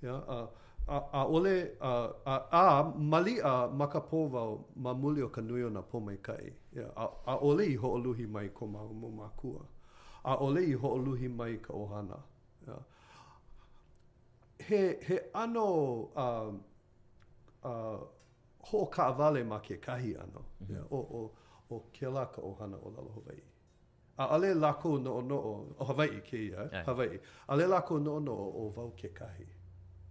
Yeah, a, a, ʻaʻole, a, a, a maliʻa makapō wau ma muli o ka nui o nā pōmaikaʻi. Yeah, a, ʻaʻole i hoʻoluhi mai ko māua mau mākua. ʻAʻole i hoʻoluhi mai ka ʻohana. Yeah. He, he ʻano, um. uh, hoʻokaʻawale ma kekahi ʻano. Mm -hmm. ʻO, ʻo, ʻo kēlā ka ʻohana ʻōlelo Hawaiʻi. ʻAʻole lākou noʻonoʻo, ʻo Hawaiʻi kēia, eh? Hawaiʻi. ʻAʻole lākou noʻonoʻo ʻo wau kekahi.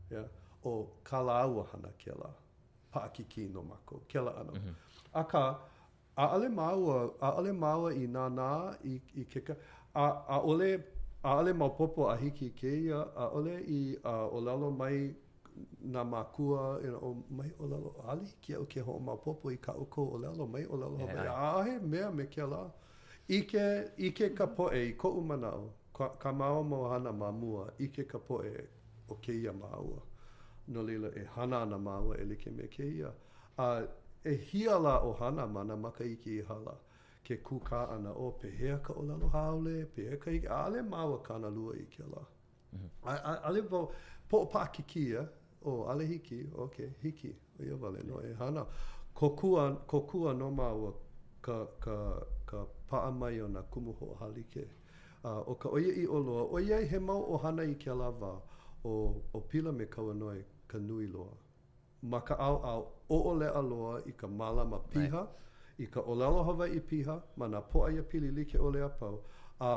Yeah? ʻO kā lāua hana kēlā. Paʻakikī no mākou, kēlā ʻano. Mm -hmm. Akā, ʻaʻole māua, ʻaʻole māua i nānā i, i ke, a, ʻaʻole, ʻaʻole maopopo a hiki i kēia, ʻaʻole i uh, ʻōlelo mai nā mākua, you know, oh, mai ʻōlelo, ʻaʻole hiki iaʻu ke hoʻomaopopo i kā ʻoukou ʻōlelo, mai ʻōlelo Hawaiʻi. ʻAʻohe mea me kēlā. ʻIke, ʻike ka poʻe i koʻu manaʻo, kā, kā māua mau hana ma mua, ʻike ka poʻe ʻo kēia māua. No laila, e hana ana māua e like me kēia. A ʻehia lā ʻohana ma nā makahiki i hala, ke kūkā ʻana, oh, pehea ka ʻōlelo haole, pehea ka hiki, ʻaʻole māua kānalua i kēlā. ʻAʻole wau, poʻo paʻakikī, a, oh, ʻaʻole hiki, okay, hiki, ʻo ia wale nō e hana. Kōkua, kōkua nō māua ka, ka, ka paʻa mai o nā kumu hoʻohālike. A ʻo ka ʻoiaʻiʻo loa, ʻoiai he mau ʻohana i kēlā wā, ʻo, ʻo Pila me Kauanoe ka nui loa. Ma ka ʻaoʻao ʻoʻoleʻa loa i ka mālama piha, i ka ʻōlelo Hawaiʻi piha ma nā pōʻaiapili like ʻole a pau, a,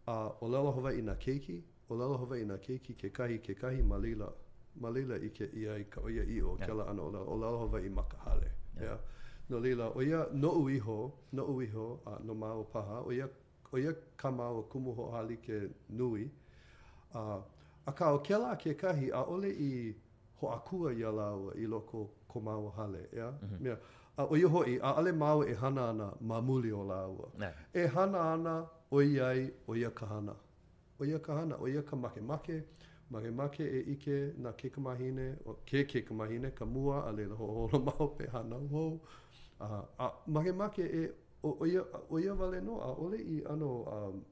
a ʻōlelo Hawaiʻi nā keiki, ʻōlelo Hawaiʻi nā keiki kekahi kekahi ma laila, ma laila ʻike ʻia ai ka ʻoiaʻiʻo o kēlā ʻano ʻōlelo, ʻōlelo Hawaiʻi ma ka hale. Yeah. No laila, ʻo ia noʻu iho, noʻu iho, a no māua paha, ʻo ia, ʻo ia kā māua kumu hoʻohālike nui. A, akā, ʻo kēlā kekahi, ʻaʻole i hoʻākua iā lāua i loko o ko māua hale, ʻeā? Mea, a ʻo ia hoʻi, ʻaʻole māua e hana ana ma muli o lāua. E hana ana ʻoiai ʻo ia ka hana. ʻO ia ka hana, ʻo ia ka makemake, makemake e ʻike nā kaikamāhine, ʻo ke kaikamahine ka mua, a laila hoʻoholo ma hope hānau hou. A, a makemake e, ʻo ia, ʻo ia wale nō, ʻaʻole i ʻano um,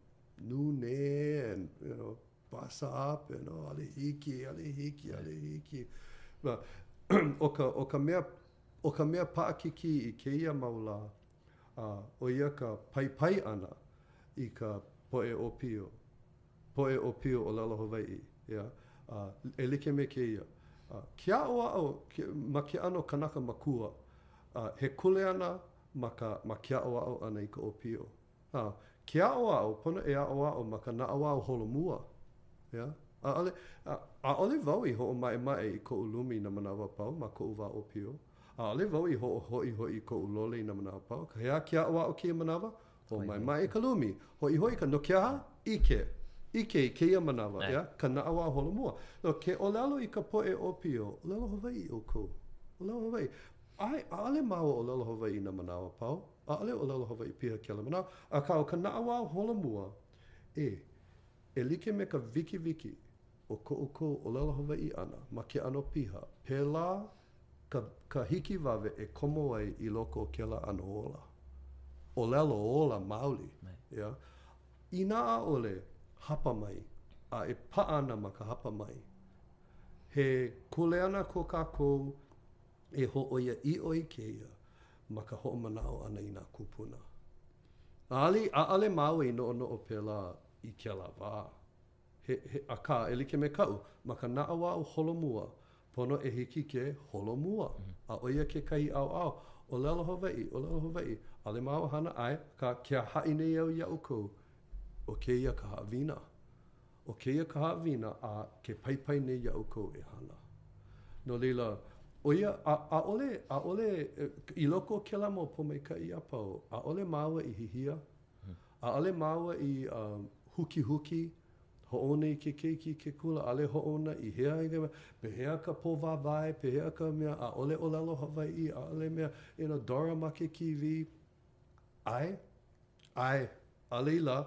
nūnē and, you know, boss up, you know, ʻaʻole hiki, ʻaʻole hiki, ʻaʻole hiki. ʻO ka, ʻo ka mea, ʻo ka mea paʻakikī i kēia mau lā, a ʻo ia ka paipai ʻana i ka poʻe ʻōpio, poʻe ʻōpio ʻōlelo Hawaiʻi, yeah, a e like me kēia. A ke aʻoaʻo ke, ma ke ʻano kanaka makua, a he kuleana ma ka, ma ke aʻoaʻo ʻana i ka ʻōpio. A ke aʻoaʻo, pono e aʻoaʻo ma ka naʻauao holomua. Yeah. ʻAʻole, ʻaʻole wau i hoʻomaʻemaʻe i koʻu lumi i nā manawa a pau ma koʻu wā ʻōpio. ʻAʻole wau i hoʻohoihoi i koʻu lole i nā manawa a pau. He aha ke aʻoaʻo kēia manawa? Hoʻomaʻemaʻe i ka lumi. Hoihoi ka, no ke aha? ʻIke. ʻIke i kēia manawa, yeah? Ka naʻauao holomua. No, ke ʻōlelo i ka poʻe ʻōpio, ʻōlelo Hawaiʻi ʻoukou. ʻŌlelo Hawaiʻi. ʻAe, ʻaʻole māua ʻōlelo Hawaiʻi i nā manawa a pau. ʻAʻole ʻōlelo Hawaiʻi piha kēlā manawa, akā ʻo ka naʻauao holomua, e, e like me ka wikiwiki o ko ʻoukou ʻōlelo Hawaiʻi ʻana ma ke ʻano piha, pēlā ka, ka hikiwawe e komo ai i loko o kēlā ʻano ola. ʻōlelo ola maoli. Yeah. Inā ʻaʻole, hapa mai, a e paʻa ana ma ka hapa mai. He kuleana ko kākou e hōʻoiaʻiʻo i kēia ma ka hoʻomanaʻo ʻana i nā kūpuna. ʻAʻole, ʻaʻole māua i noʻonoʻo pēlā i kēlā wā. He, he, akā, e like me kaʻu, ma ka naʻauao holomua, pono e hiki ke holomua. A ʻo ia kekahi ʻaoʻao, ʻōlelo Hawaiʻi, ʻōlelo Hawaiʻi, ʻaʻole māua hana, ʻae, akā, ke haʻi nei au iā ʻoukou, ʻo kēia ka haʻawina. ʻO kēia ka haʻawina a ke paipai nei iā ʻoukou e hana. No laila, ʻo ia, a, ʻaʻole, ʻaʻole, i loko o kēlā mau pōmaikaʻi a pau, ʻaʻole māua i hihia, ʻaʻole māua i um, hukihuki, hoʻouna i ke keiki i ke kula, ʻaʻole hoʻouna i hea, i pehea ka pō wāwae, pehea ka mea, ʻaʻole ʻōlelo Hawaiʻi, ʻaʻole mea, you know, Dora ma ke kīwī. ʻAe, ʻae, a laila,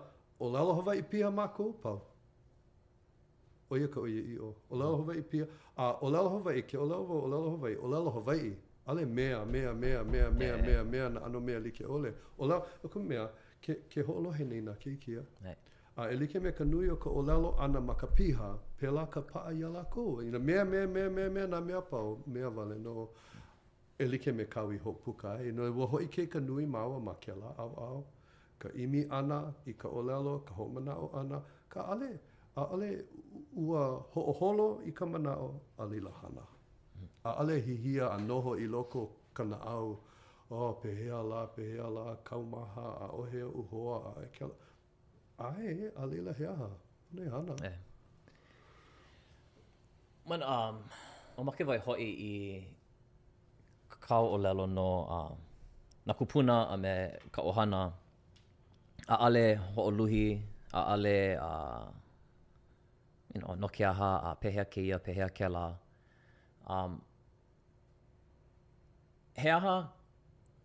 ʻōlelo Hawaiʻi piha mākou, pau. ʻO ia ka ʻoiaʻiʻo. ʻōlelo Hawaiʻi piha, a ʻōlelo Hawaiʻi, ke ʻōlelo wau ʻōlelo Hawaiʻi, ʻōlelo Hawaiʻi, ʻaʻole mea, mea, mea, mea, mea, mea, mea, nā ʻano mea like ʻole. ʻōlelo, no ka mea, ke, ke hoʻolohe nei nā keiki, a. A e like me ka nui o ka ʻōlelo ʻana ma ka piha, pēlā ka paʻa iā lākou. Inā mea, mea, mea, mea, mea, nā mea a pau, mea wale nō. E like me kāu i hoʻopuka ai, no ua hoʻoikaika nui māua ma kēlā ʻaoʻao, ka ʻimi ʻana i ka ʻōlelo, ka hoʻomanaʻo ʻana, ka ʻaʻole, ʻaʻole ua hoʻoholo i ka manaʻo, a laila hana. ʻaʻole hihia a noho i loko o ka naʻau, oh, pehea lā, pehea lā, kaumaha, ʻaʻohe oʻu hoa, a kēlā. ʻAe, a laila he aha? Pono e hana. ʻAe. Man, um, mamake wau e hoʻi i kāu ʻōlelo no uh, nā kūpuna a me ka ʻohana. ʻAʻole hoʻoluhi, ʻaʻole, uh, you know, no ke aha, a pehea kēia, pehea kēlā. Um, he aha,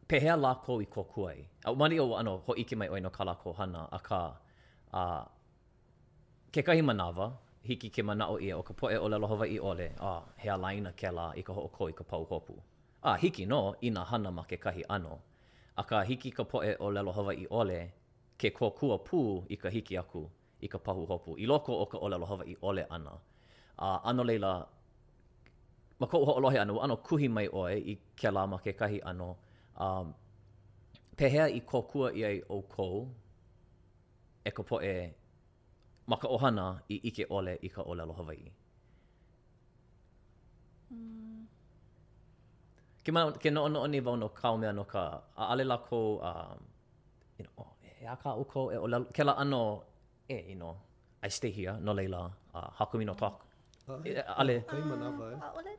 pehea lākou i kōkua ai? A maliʻa ua ʻano hōʻike mai ʻoe no kā lākou hana, akā, uh, kekahi manawa, hiki ke manaʻo ʻia ʻo ka poʻe ʻōlelo Hawaiʻi ʻole, ah, he ālaina kēlā i ka hoʻokō i ka pahuhopu. A hiki nō inā hana ma kekahi ʻano. Akā, hiki ka poʻe ʻōlelo Hawaiʻi ʻole ke kōkua pū i ka hiki aku i ka pahuhopu i loko o ka ʻōlelo Hawaiʻi ʻole ʻana. A, a no laila, ma koʻu hoʻolohe ʻana, ua ʻano kuhi mai ʻoe i kēlā ma kekahi ʻano. A, pehea i kōkua ʻia ai ʻoukou e ka poʻe ma ka ʻohana i ʻike ʻole i ka ʻōlelo Hawaiʻi? Ke, ke noʻonoʻo nei wau no kāu mea no ka, ʻaʻole lākou, um, you know, oh, he aha kā ʻoukou e ʻōlelo, kēlā ʻano, eh, you know, I stay here, no laila, uh, how come you no talk? ʻAʻole. Kahi manawa, eh? ʻAʻole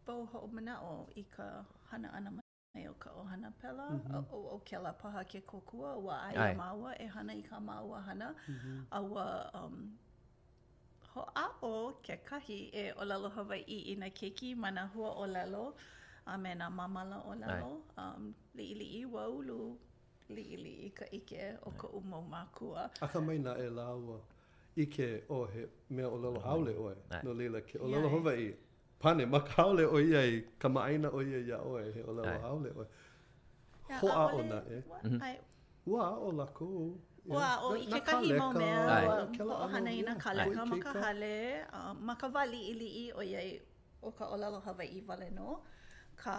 wau hoʻomanaʻo i ka hana ʻana mai o ka ʻohana pēlā, ʻo, ʻo kēlā paha ke kōkua, ua ʻae iā māua e hana i kā māua hana, a ua, um, Hoʻāʻo kekahi e ʻōlelo Hawaiʻi i nā keiki ma nā hua ʻōlelo a me nā māmala ʻōlelo. Um, liʻiliʻi, ua ulu liʻiliʻi ka ʻike o koʻu mau mākua. Akamai naʻe lāua ʻike ʻo he mea ʻōlelo haole ʻoe. No laila, ke ʻōlelo Hawaiʻi, pane ma ka haole ʻoiai kamaʻāina ʻo ia iā ʻoe, he ʻōlelo haole ʻoe. Hoʻāʻo naʻe. Ua aʻo lākou. Ua aʻo i kekahi mau mea, ua hoʻohana i nā kāleka ma ka hale, ma ka wā liʻiliʻi ʻoiai ʻo ka ʻōlelo Hawaiʻi wale nō kā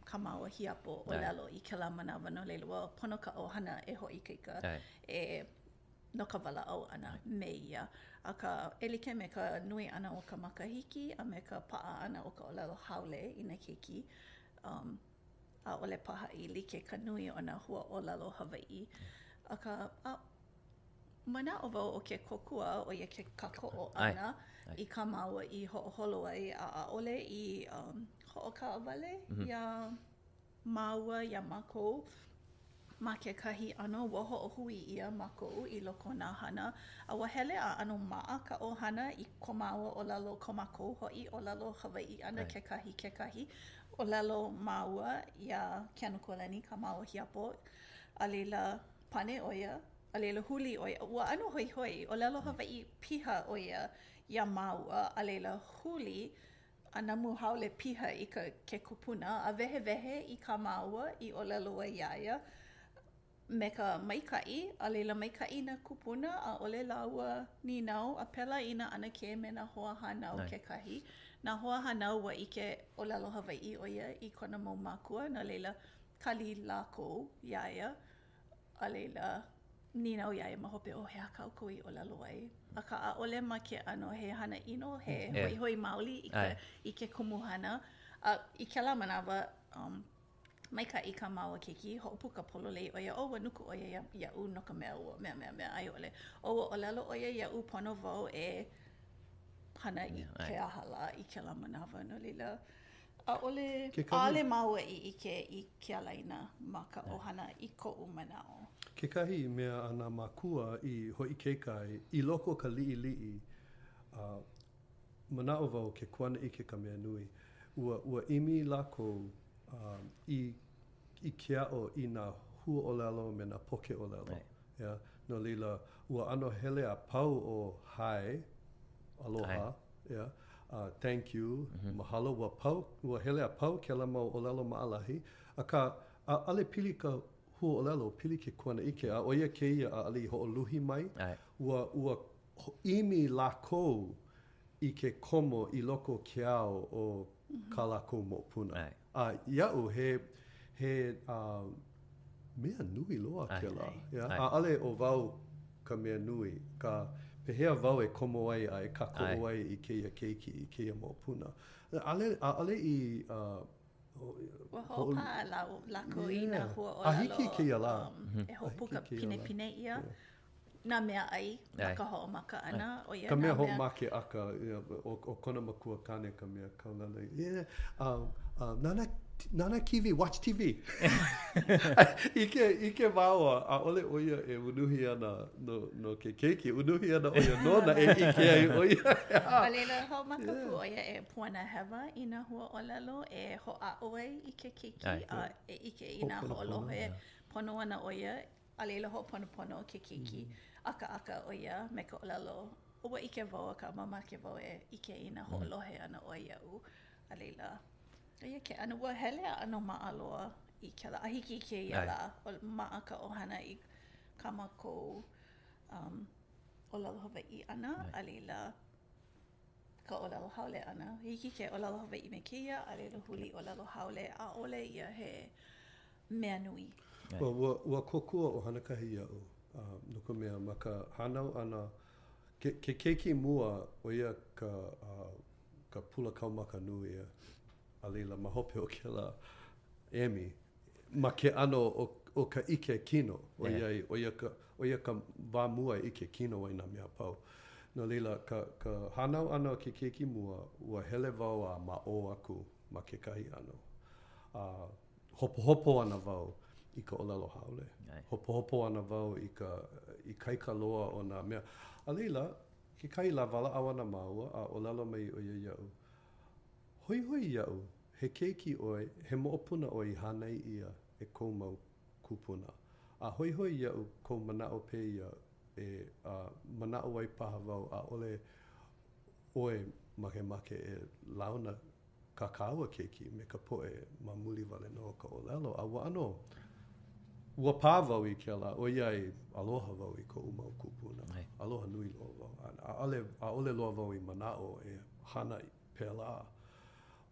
kā māua hiapo ʻōlelo i kēlā manawa, no laila ua pono ka ʻohana e hoʻoikaika e no ka walaʻau ʻana me ia. Akā, e like me ka nui ʻana o ka makahiki a me ka paʻa ʻana o ka ʻōlelo haole i nā keiki, um, ʻaʻole paha i like ka nui o nā hua ʻōlelo Hawaiʻi. Akā, a, manaʻo wau ʻo ke kōkua, ʻo ia ke kākoʻo ʻana i kā māua i hoʻoholo ai, a ʻaʻole i um, hoʻokaʻawale iā māua, iā mākou ma kekahi ʻano, ua hoʻohui ʻia mākou i loko o nā hana, a ua hele a ʻano maʻa ka ʻohana i ko māua ʻōlelo, ko mākou hoʻi ʻōlelo Hawaiʻi ʻana kekahi kekahi. ʻŌlelo māua iā Keanu Kualani, kā māua hiapo, a laila pane ʻo ia, a laila huli ʻo ia. Ua ʻano hoihoi, ʻōlelo Hawaiʻi piha ʻo ia iā māua, a laila huli a namu haole piha i ka ke kupuna a wehewehe i kā māua i ʻōlelo ai iā ia me ka maikaʻi, a laila maikaʻi nā kūpuna, ʻaʻole lāua nīnau, a pēlā i nā ʻanakē me nā hoahānau kekahi. Nā hoahānau ua ʻike ʻōlelo Hawaiʻi ʻo ia i kona mau mākua, no laila kali lākou iā ia, a laila nīnau iā ia ma hope, oh, he aha kā ʻoukou i ʻōlelo ai? Akā, ʻaʻole ma ke ʻano he hana ʻino, he hoihoi maoli i ka, i ke kumuhana. A i kēlā manawa, um, Maikaʻi kā māua keiki, hoʻopuka pololei ʻo ia, oh, ua nuku ʻo ia iaʻu no ka mea ua mea mea mea a i ʻole, oh, ua ʻōlelo ʻo ia iaʻu pono wau e hana i ke aha lā i kēlā manawa, no laila, ʻaʻole, ʻaʻole māua i ʻike i ke ālaina ma ka ʻohana i koʻu manaʻo. Kekahi mea a nā mākua i hoʻoikaika ai i loko o ka liʻiliʻi, a manaʻo wau ke kuanaʻike ka mea nui. Ua, ua ʻimi lākou i, i ke aʻo i nā huaʻōlelo me nā poke ʻōlelo. Yeah. No laila, ua ʻano hele a pau ʻo hi, aloha, yeah, uh, thank you, mm -hmm. mahalo, ua pau, ua hele a pau kēlā mau ʻōlelo maʻalahi, akā, ʻaʻole pili ka huaʻōlelo, pili ke kuanaʻike, a ʻo ia kēia ʻaʻole i hoʻoluhi mai, ua, ua ʻimi lākou i ke komo i loko o ke ao o kā lākou moʻopuna. A iaʻu, he, he mea nui loa kēlā. ʻAʻole ʻo wau ka mea nui, akā. Pehea wau e komo ai a e kākoʻo ai i kēia keiki, i kēia moʻopuna? ʻAʻole, ʻaʻole i uh, Ua hoʻopaʻa lākou i nā huaʻōlelo. A hiki i kēia lā. E hoʻopuka pinepine ʻia nā mea ʻai ma ka hoʻomaka ʻana. ʻO ia nā mea. Ka mea hoʻomākeʻaka, ʻo kona makua kāne ka mea kaulana. Yeah, nānā, nānā kīwī, watch TV. ʻIke, ʻike māua, ʻaʻole ʻo ia e unuhi ana no, no ke keiki, unuhi ana ʻo ia nona e ʻike ai ʻo ia. A laila, hoʻomaka pū ʻo ia e puana hewa i nā huaʻōlelo e hoʻāʻo ai i ke keiki a e ʻike i nā hoʻolohe pono ana ʻo ia, a laila hoʻoponopono ke keiki ʻakaʻaka ʻo ia me ka ʻōlelo, ua ʻike wau akā mamake wau e ʻike i nā hoʻolohe ana ʻoe iaʻu. A laila, ʻo ia ke ʻano, ua hele a ʻano maʻa loa i kēlā, a hiki i kēia lā, maʻa ka ʻohana i kā mākou um, ʻōlelo Hawaiʻi ʻana, a laila, ka ʻōlelo haole ʻana. Hiki ke ʻōlelo Hawaiʻi me kēia, a laila huli ʻōlelo haole, ʻaʻole ia he mea nui. Well, ua, ua kōkua ʻo Hanakahi iaʻu, uh, no ka mea, ma ka hānau ʻana, ke, ke keiki mua, ʻo ia ka, uh, ka pula kaumaka nui, a, a laila, ma hope o kēlā, emi, ma ke ʻano o, o ka ʻike kino, ʻoiai, ʻo ia ka, ʻo ia ka wā mua e ʻike kino ai nā mea a pau. No laila, ka, ka hānau ʻana o ke keiki mua, ua hele wau a ma ʻō aku ma kekahi ʻano. A hopohopo ana wau i ka ʻōlelo haole. Hopohopo ana wau i ka ikaika loa o nā mea. A laila, kekahi lā walaʻau ana māua a ʻōlelo mai ʻo ia iaʻu, Hoihoi iaʻu, he keiki ʻoe, he moʻopuna ʻoe i hānai ʻia e kou mau kūpuna. A hoihoi iaʻu kou manaʻo pēia e a manaʻo ai paha wau ʻaʻole ʻoe makemake e launa kā kāua keiki me ka poʻe ma muli wale nō o ka ʻōlelo. A ua ʻano, ua pā wau i kēlā, ʻoiai aloha wau i koʻu mau kūpuna. Aloha nui loa wau. A ʻaʻole, ʻaʻole loa wau i manaʻo e hana pēlā.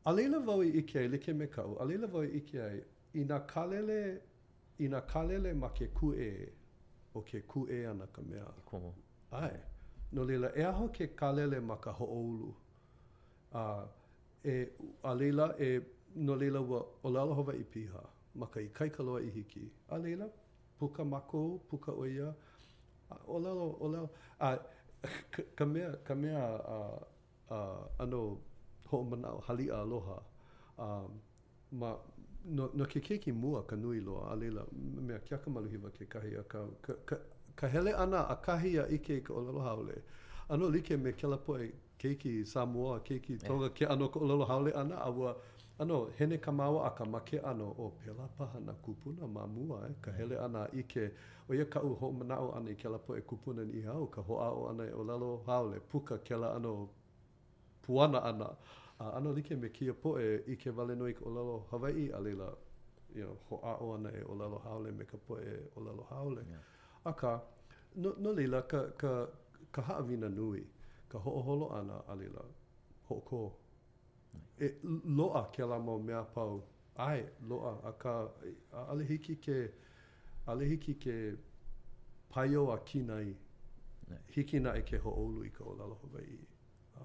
A laila wau i ʻike ai, like me kaʻu, a laila wau i ʻike ai, inā kālele, inā kālele ma ke kūʻē, ʻo ke kūʻē ana ka mea. Ke kumu. ʻAe. No laila, e aho ke kālele ma ka hoʻoulu. A, e, a laila, e, no laila ua ʻōlelo Hawaiʻi piha ma ka ikaika loa i hiki. A laila, puka mākou, puka ʻo ia, a ʻōlelo, ʻōlelo, a ka, ka mea, ka mea a, a ʻano hoʻomanaʻo haliʻa aloha, a ma, no, no ke keiki mua ka nui loa, a laila, mea keaka maluhiwa kekahi, akā, ka, ka, ka hele ʻana ʻakahi a ʻike i ka ʻōlelo haole, ʻano like me kēlā poʻe keiki Samoa, keiki Tonga, ke ʻano o ka ʻōlelo haole ʻana, a ua ʻano hene kā māua ʻaka ma ke ʻano, ʻo pēlā paha nā kūpuna ma mua, e, ka hele ʻana a ʻike, ʻo ia kaʻu hoʻomanaʻo ʻana i kēlā poʻe kūpuna Niʻihau, ka hoʻāʻo ʻana e ʻōlelo haole, puka kēlā ʻano puana ʻana. A ʻano like me kēia poʻe, ʻike wale nō i ka ʻōlelo Hawaiʻi, a laila, you know, hoʻāʻo ana e ʻōlelo haole me ka poʻe ʻōlelo haole. Akā, no, no laila, ka, ka, ka haʻawina nui, ka hoʻoholo ʻana, a laila, hoʻokō. E loaʻa kēlā mau mea a pau. ʻAe, loaʻa, akā, ʻaʻole hiki ke, ʻaʻole hiki ke paio a kinai. Hiki naʻe ke hoʻoulu i ka ʻōlelo Hawaiʻi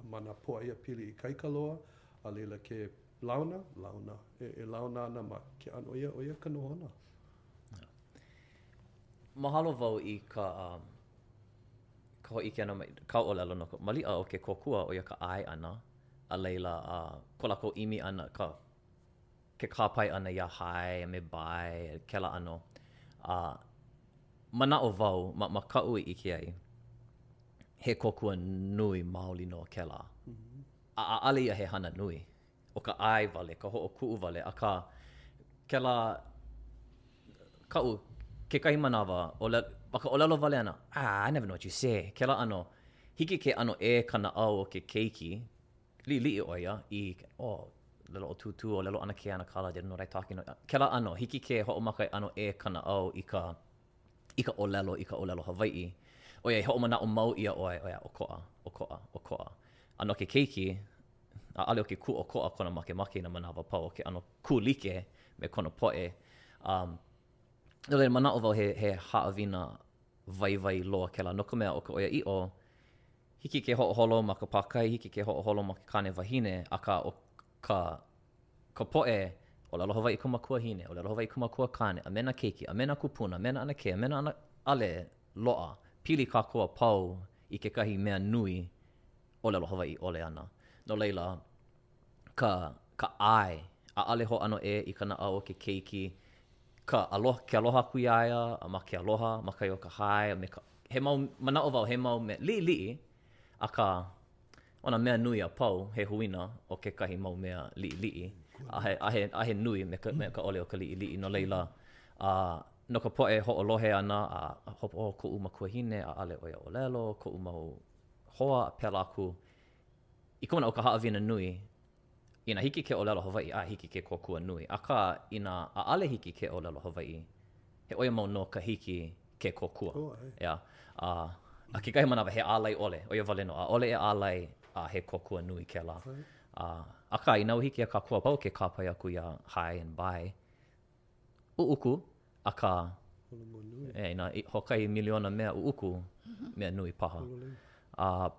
ma nā pōʻaiapili ikaika loa, a laila ke launa, launa. E, e launa ana ma ke ʻano, ʻo ia, ʻo ia ka nohona. Mahalo wau i ka, um, ka hōʻike ʻana mai, kāu ʻōlelo no ka, maliʻa o ke kōkua, ʻo ia ka ʻae ʻana, a laila, uh, ko lākou ʻimi ʻana, ka, ke kāpae ʻana iā hi a me bye, kēlā ʻano. A manaʻo wau, ma, ma kaʻu i ʻike ai, he kōkua nui maoli nō kēlā. A ʻaʻole ia he hana nui. ʻO ka ʻae wale, ka hoʻokuʻu wale, akā, kēlā, kaʻu, kekahi manawa, ʻōlelo, ma ka ʻōlelo wale ʻana, ah, I never know what you say, kēlā ʻano, hiki ke ʻano ʻē ka naʻau o ke keiki, liʻiliʻi ʻo ia i, oh, ʻōlelo ʻo Tūtū, ʻōlelo ʻAnakē ʻAnakala, they don't know what I talking, kēlā ʻano, hiki ke hoʻomaka e ʻano ʻē ka naʻau i ka, i ka ʻōlelo, i ka ʻōlelo Hawaiʻi, ʻoiai hoʻomanaʻo mau ʻia ʻoe, ʻoia, ʻokoʻa, ʻokoʻa, ʻokoʻa. A no ke keiki, ʻaʻole ʻo ke kū ʻokoʻa kona makemake i nā manawa a pau, ʻo ke ʻano kūlike me kona poʻe. Um, no laila, manaʻo wau he, he haʻawina waiwai loa kēlā, no ka mea, ʻo ka ʻoiaʻiʻo, Hiki ke hoʻoholo ma ka pākahi, hiki ke hoʻoholo ma ke kāne wahine, akā ʻo ka ka poʻe ʻōlelo Hawaiʻi ka makuahine, ʻōlelo Hawaiʻi ka makuakāne, a me nā keiki, a me nā kūpuna, a me nā ʻanakē, a me nā ʻana, ʻale loa, pili kākou a pau i kekahi mea nui ʻōlelo Hawaiʻi ʻole ana. No laila, ka ka ʻae, ʻaʻole hōʻano ʻē i ka naʻau o ke keiki, ka aloha, ke aloha aku iā ia, a ma ke aloha, ma kahi o ka hae, a me ka, he mau, manaʻo wau, he mau mea liʻiliʻi, akā, ʻo nā mea nui a pau, he huina o kekahi mau mea liʻiliʻi, a he, a he, a he nui me ka, me ka ʻole o ka liʻiliʻi. No laila, a no ka poʻe hoʻolohe ana, a hopohopo koʻu makuahine, ʻaʻole ʻo ia ʻōlelo, koʻu mau hoa, a pēlā aku. I ka manaʻo o ka haʻawina nui, inā hiki ke ʻōlelo Hawaiʻi, a hiki ke kōkua nui. Akā, inā ʻaʻole hiki ke ʻōlelo Hawaiʻi, he ʻoia mau nō ka hiki ke kōkua. Oh, ʻae. ʻEā. A, a kekahi manawa, he ālai ʻole, ʻo ia wale nō. ʻAʻole e ālai a he kōkua nui kēlā. A, akā, inā ua hiki iā kākou a pau ke kāpae aku iā hi and bye, ʻuʻuku, akā, Holomua nui. E, inā hoʻokahi miliona mea ʻuʻuku, mea nui paha. A,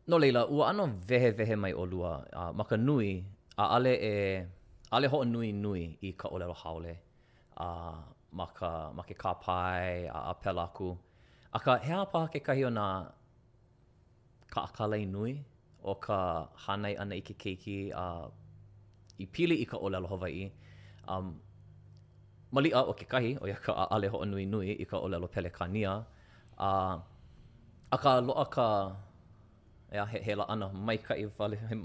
no laila, ua ʻano wehewehe mai ʻolua, a ma ka nui, ʻaʻole e, ʻaʻole hoʻonuinui i ka ʻōlelo haole, a ma ka, ma ke kāpae, a, a pēlā aku. Akā, he aha paha kekahi o nā kaʻakālai nui o ka hānai ʻana i ke keiki a i pili i ka ʻōlelo Hawaiʻi? Um, maliʻa ʻo kekahi, ʻo ia ka ʻaʻole hoʻonuinui i ka ʻōlelo Pelekānia, a akā loaʻa ka, ʻeā, he, he laʻana maikaʻi wale, he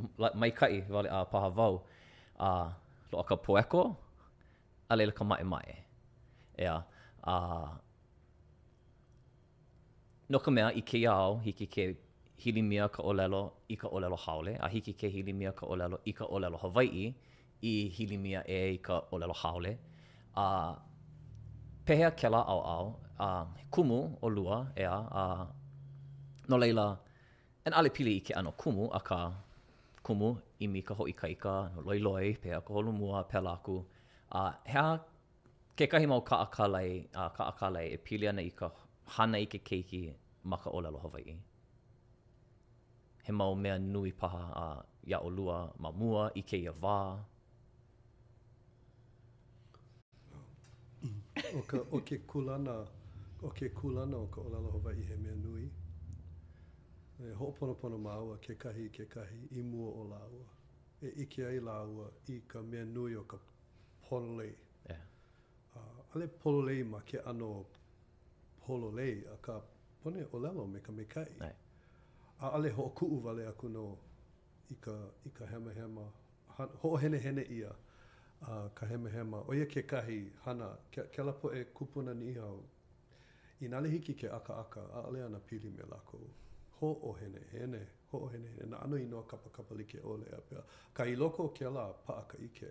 maikaʻi wale a paha wau, a loaʻa ka poeko, a laila ka maʻemaʻe. ʻEā, a no ka mea, i kēia ao, hiki ke hilimia ka ʻōlelo i ka ʻōlelo haole, a hiki ke hilimia ka ʻōlelo i ka ʻōlelo Hawaiʻi i hilimia ʻē i ka ʻōlelo haole. A pehea kēlā ʻaoʻao? A he kumu ʻolua, ʻeā, a no laila, and ʻaʻole pili i ke ʻano kumu, akā, kumu, ʻimi i ka hoʻoikaika, loiloi, pehea ka holomua, pēlā aku. A he aha kekahi mau kaʻakālai, a kaʻakālai e pili ana i ka hānai i ke keiki ma ka ʻōlelo Hawaiʻi? He mau mea nui paha a iā ʻolua ma mua i kēia wā? ʻO ka, ʻo ke kūlana, ʻo ke kūlana o ka ʻōlelo Hawaiʻi he mea nui. E hoʻoponopono māua kekahi i kekahi i mua o lāua. E ʻike ai lāua i ka mea nui o ka pololei. Yeah. ʻAʻole pololei ma ke ʻano pololei, akā pono e ʻōlelo me ka maikaʻi. ʻAe. ʻAʻole hoʻokuʻu wale aku nō i ka, i ka hemahema hoʻohenehene ʻia ka hemahema. ʻO ia kekahi hana, kēlā poʻe kūpuna Niʻihau, inā ʻaʻole hiki ke ʻakaʻaka, ʻaʻole ana pili me lākou. Hoʻohenehene, hoʻohenehene, nā ʻano inoa kapakapa like ʻole a pēlā. Akā i loko o kēlā, paʻa ka ʻike.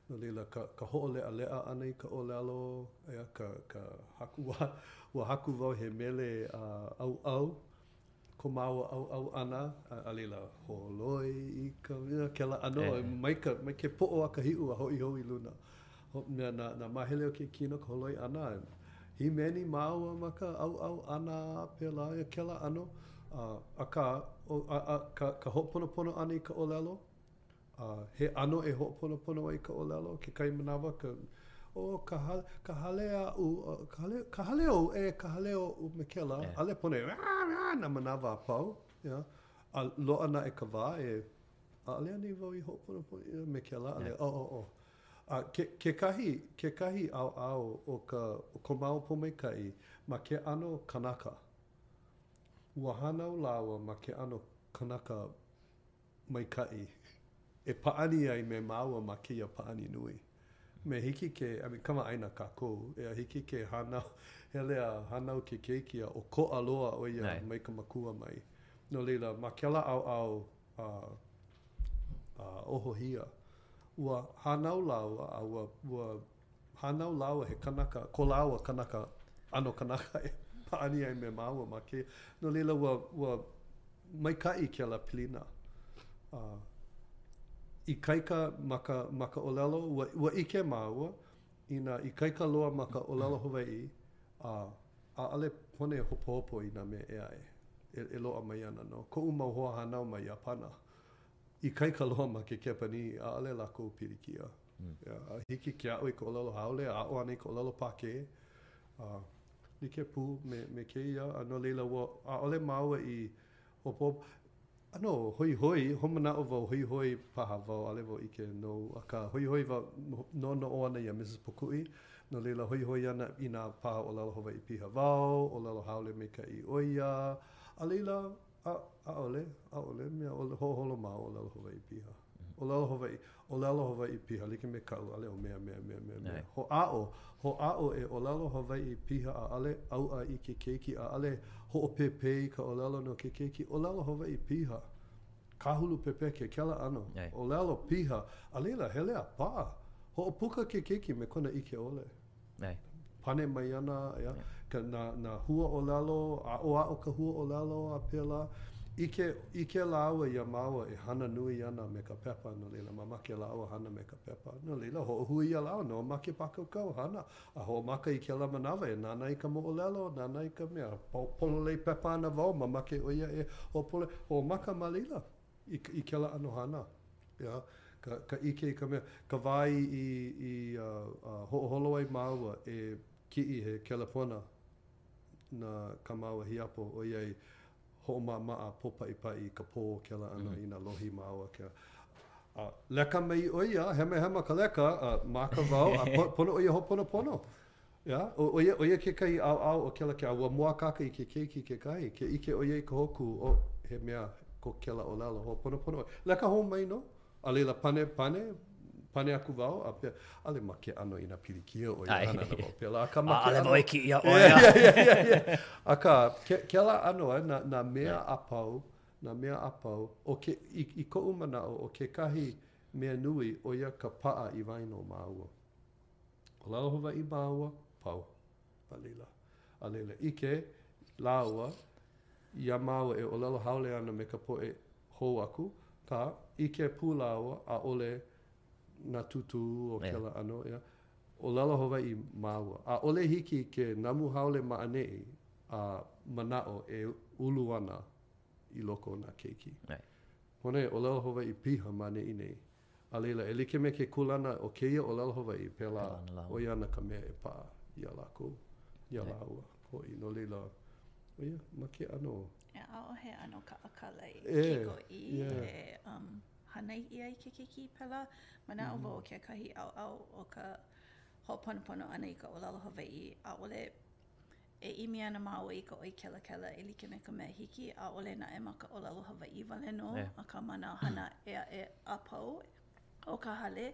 No laila, ka, ka hoʻoleʻaleʻa ʻana i ka ʻōlelo, ʻeā, ka, ka haku, ua, ua haku wau he mele ʻauʻau, ko māua ʻauʻau ʻana, a laila, holoi i ka, ia kēlā ʻano, mai ka, mai ke poʻo a ka hiʻu a hoʻi hou i luna. Mea, nā, nā māhele o ke kino, ka holoi ʻana, hīmeni māua ma ka ʻauʻau ʻana a pēlā, ia kēlā ʻano. Akā, a, a, ka, ka hoʻoponopono ʻana i ka ʻōlelo, A he ʻano e hoʻoponopono ai ka ʻōlelo, kekahi manawa ka, oh, ka hale, ka hale aʻu, ka hale, ka hale ou, e, ka hale oʻu me kēlā, ʻaʻole pono e nā manawa a pau, yeah. A loaʻa naʻe ka wā e, ʻaʻole anei wau i hoʻoponopono ʻia me kēlā, ʻaʻole, oh, oh, oh. A ke, kekahi, kekahi ʻaoʻao o ka, o ko māua pōmaikaʻi ma ke ʻano kanaka. Ua hānau lāua ma ke ʻano kanaka maikaʻi e pāʻani ai me māua ma kēia pāʻani nui. Me hiki ke, I mean, kamaʻāina kākou, ʻeā, hiki ke hānau, hele a hānau ke keiki a ʻokoʻa loa ʻo ia mai ka makua mai. No laila, ma kēlā ʻaoʻao a, a ohohia, ua hānau lāua a ua, ua hānau lāua he kanaka, ko lāua kanaka, ʻano kanaka e pāʻani ai me māua ma kēia. No laila, ua, ua maikaʻi kēlā pilina. A, ikaika ma ka, ma ka ʻōlelo, ua, ua ʻike māua, inā ikaika loa ma ka ʻōlelo Hawaiʻi, a ʻaʻole pono e hopohopo i nā mea ʻē aʻe. e, e loaʻa mai ana nō. Koʻu mau hoahānau ma Iāpana, ikaika loa ma ke Kepanī, ʻaʻole lākou pilikia. Mm. Yeah, hiki ke aʻo i ka ʻōlelo haole, aʻo ana i ka ʻōlelo Pākē. Uh, like pū me, me kēia, a no laila, ua, ʻaʻole māua i hopohopo. ʻAno hoihoi, hoʻomanaʻo wau, hoihoi paha wau, ʻaʻole wau ʻike nou, akā hoihoi wau, noʻonoʻo ana iā Mrs. Pukuʻi, no laila hoihoi ana inā paha ʻōlelo Hawaiʻi piha wau, ʻōlelo haole maikaʻi ʻo ia, a laila, a, ʻaʻole, ʻaʻole mea, hoʻoholo māua ʻōlelo Hawaiʻi piha. ʻŌlelo Hawaiʻi, ʻōlelo Hawaiʻi piha, like me kaʻu, ʻaʻole o mea, mea, mea, mea, mea. Hoʻāʻo, hoʻāʻo e ʻōlelo Hawaiʻi piha, ʻaʻole ʻauʻa i ke keiki, ʻaʻole hoʻopēpē i ka ʻōlelo no ke keiki, ʻōlelo Hawaiʻi piha. Kāhulu pepeke, kēlā ʻano. ʻŌlelo piha, a laila, hele a paʻa. Hoʻopuka ke keiki me kona ʻike ʻole. Pane mai ana, yeah, ka, nā, nā huaʻōlelo, aʻoaʻo ka huaʻōlelo a pēlā. ʻIke, ʻike lāua iā māua e hana nui ana me ka pepa, no laila, mamake lāua hana me ka pepa. No laila, hoʻohui iā lāua, noho ma ke pākaukau, hana. A hoʻomaka i kēlā manawa e nānā i ka moʻolelo, nānā i ka mea. Pololei pepa ana wau, mamake ʻo ia e hoʻopololei. Hoʻomaka ma laila i, i kēlā ʻano hana. Yeah, ka, ka ʻike i ka mea, ka wā i, i, i uh, uh, hoʻoholo ai māua e kiʻi he kelepona na kā māua hiapo, ʻoiai hoʻomaʻamaʻa pōpaʻipaʻi i ka pō kēlā ʻano mm -hmm. inā lohi māua ke a leka mai ʻo ia, hemahema ka leka, a māka wau, a pono ʻo ia hoʻoponopono. Yeah, ʻo ia, ʻo ia kekahi ʻaoʻao o kēlā ke, a ua mōakāka i ke keiki kekahi, ke ʻike ʻo ia i ka hōkū, oh, he mea ko kēlā ʻōlelo, hoʻoponopono ʻoe. Leka hou mai nō, a laila pane, pane, pane aku wau, a pea, ʻaʻole ma ke ʻano inā pilikia ʻo ia, hana ana wau pēlā, akā ma ke ʻano. ʻAʻole wau e kiʻi iā ʻoe. Yeah, yeah, yeah, yeah. Akā, ke, kēlā ʻano, eh, nā, nā mea a pau, nā mea a pau, ʻo ke, i, i koʻu manaʻo, ʻo kekahi mea nui, ʻo ia ka paʻa i waena o māua. ʻŌlelo Hawaiʻi māua, pau. A laila, a laila, ʻike lāua iā māua e ʻōlelo haole ana me ka poʻe hou aku, akā, ʻike pū lāua, ʻaʻole nā tūtū o kēlā ʻano, yeah. ʻŌlelo Hawaiʻi māua. ʻAʻole hiki ke namu haole ma ʻaneʻi a manaʻo e ulu ana i loko o nā keiki. Pono e ʻōlelo Hawaiʻi piha ma ʻaneʻi nei. A laila, e like me ke kūlana o kēia ʻōlelo Hawaiʻi, pēlā, ʻo ia ana ka mea e paʻa iā lākou, iā lāua hoʻi. No laila, ʻo ia, ma ke ʻano. Yeah, ʻaʻohe ʻano kaʻakālai kikoʻī e hānai ʻia i ke keiki pēlā. Manaʻo wau ʻo kekahi ʻaoʻao o ka hoʻoponopono ʻana i ka ʻōlelo Hawaiʻi, ʻaʻole E ʻimi ana māua i ka ʻoi kelakela e like me ka mea hiki, ʻaʻole naʻe ma ka ʻōlelo Hawaiʻi wale nō, akā ma nā hana ʻē aʻe a pau o ka hale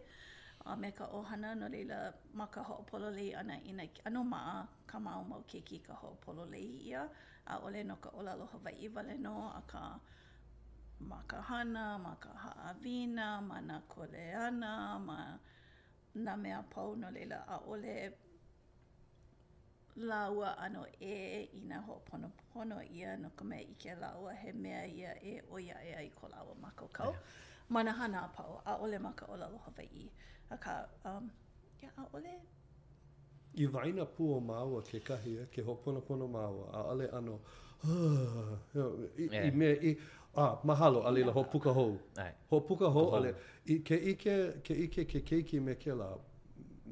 a me ka ʻohana, no laila, ma ka hoʻopololei ʻana i nā ʻano maʻa kā māua mau keiki ka hoʻopololei ʻia, ʻaʻole no ka ʻōlelo Hawaiʻi wale nō, akā ma ka hana, ma ka haʻawina, ma nā kuleana, ma nā mea a pau, no laila, ʻaʻole lāua ʻano ʻē inā hoʻoponopono ʻia no ka mea ʻike lāua he mea ia e ʻoi aʻe ai ko lāua mākaukau ma nā hana a pau, ʻaʻole ma ka ʻōlelo Hawaiʻi. Akā, um, yeah, ʻaʻole. I waena pū o māua kekahi, eh, ke hoʻoponopono māua, ʻaʻole ʻano, i, i mea, i, ah, mahalo, a laila hoʻopuka hou. Hoʻopuka hou, a laila, i, ke ʻike, ke ʻike ke keiki me kēlā,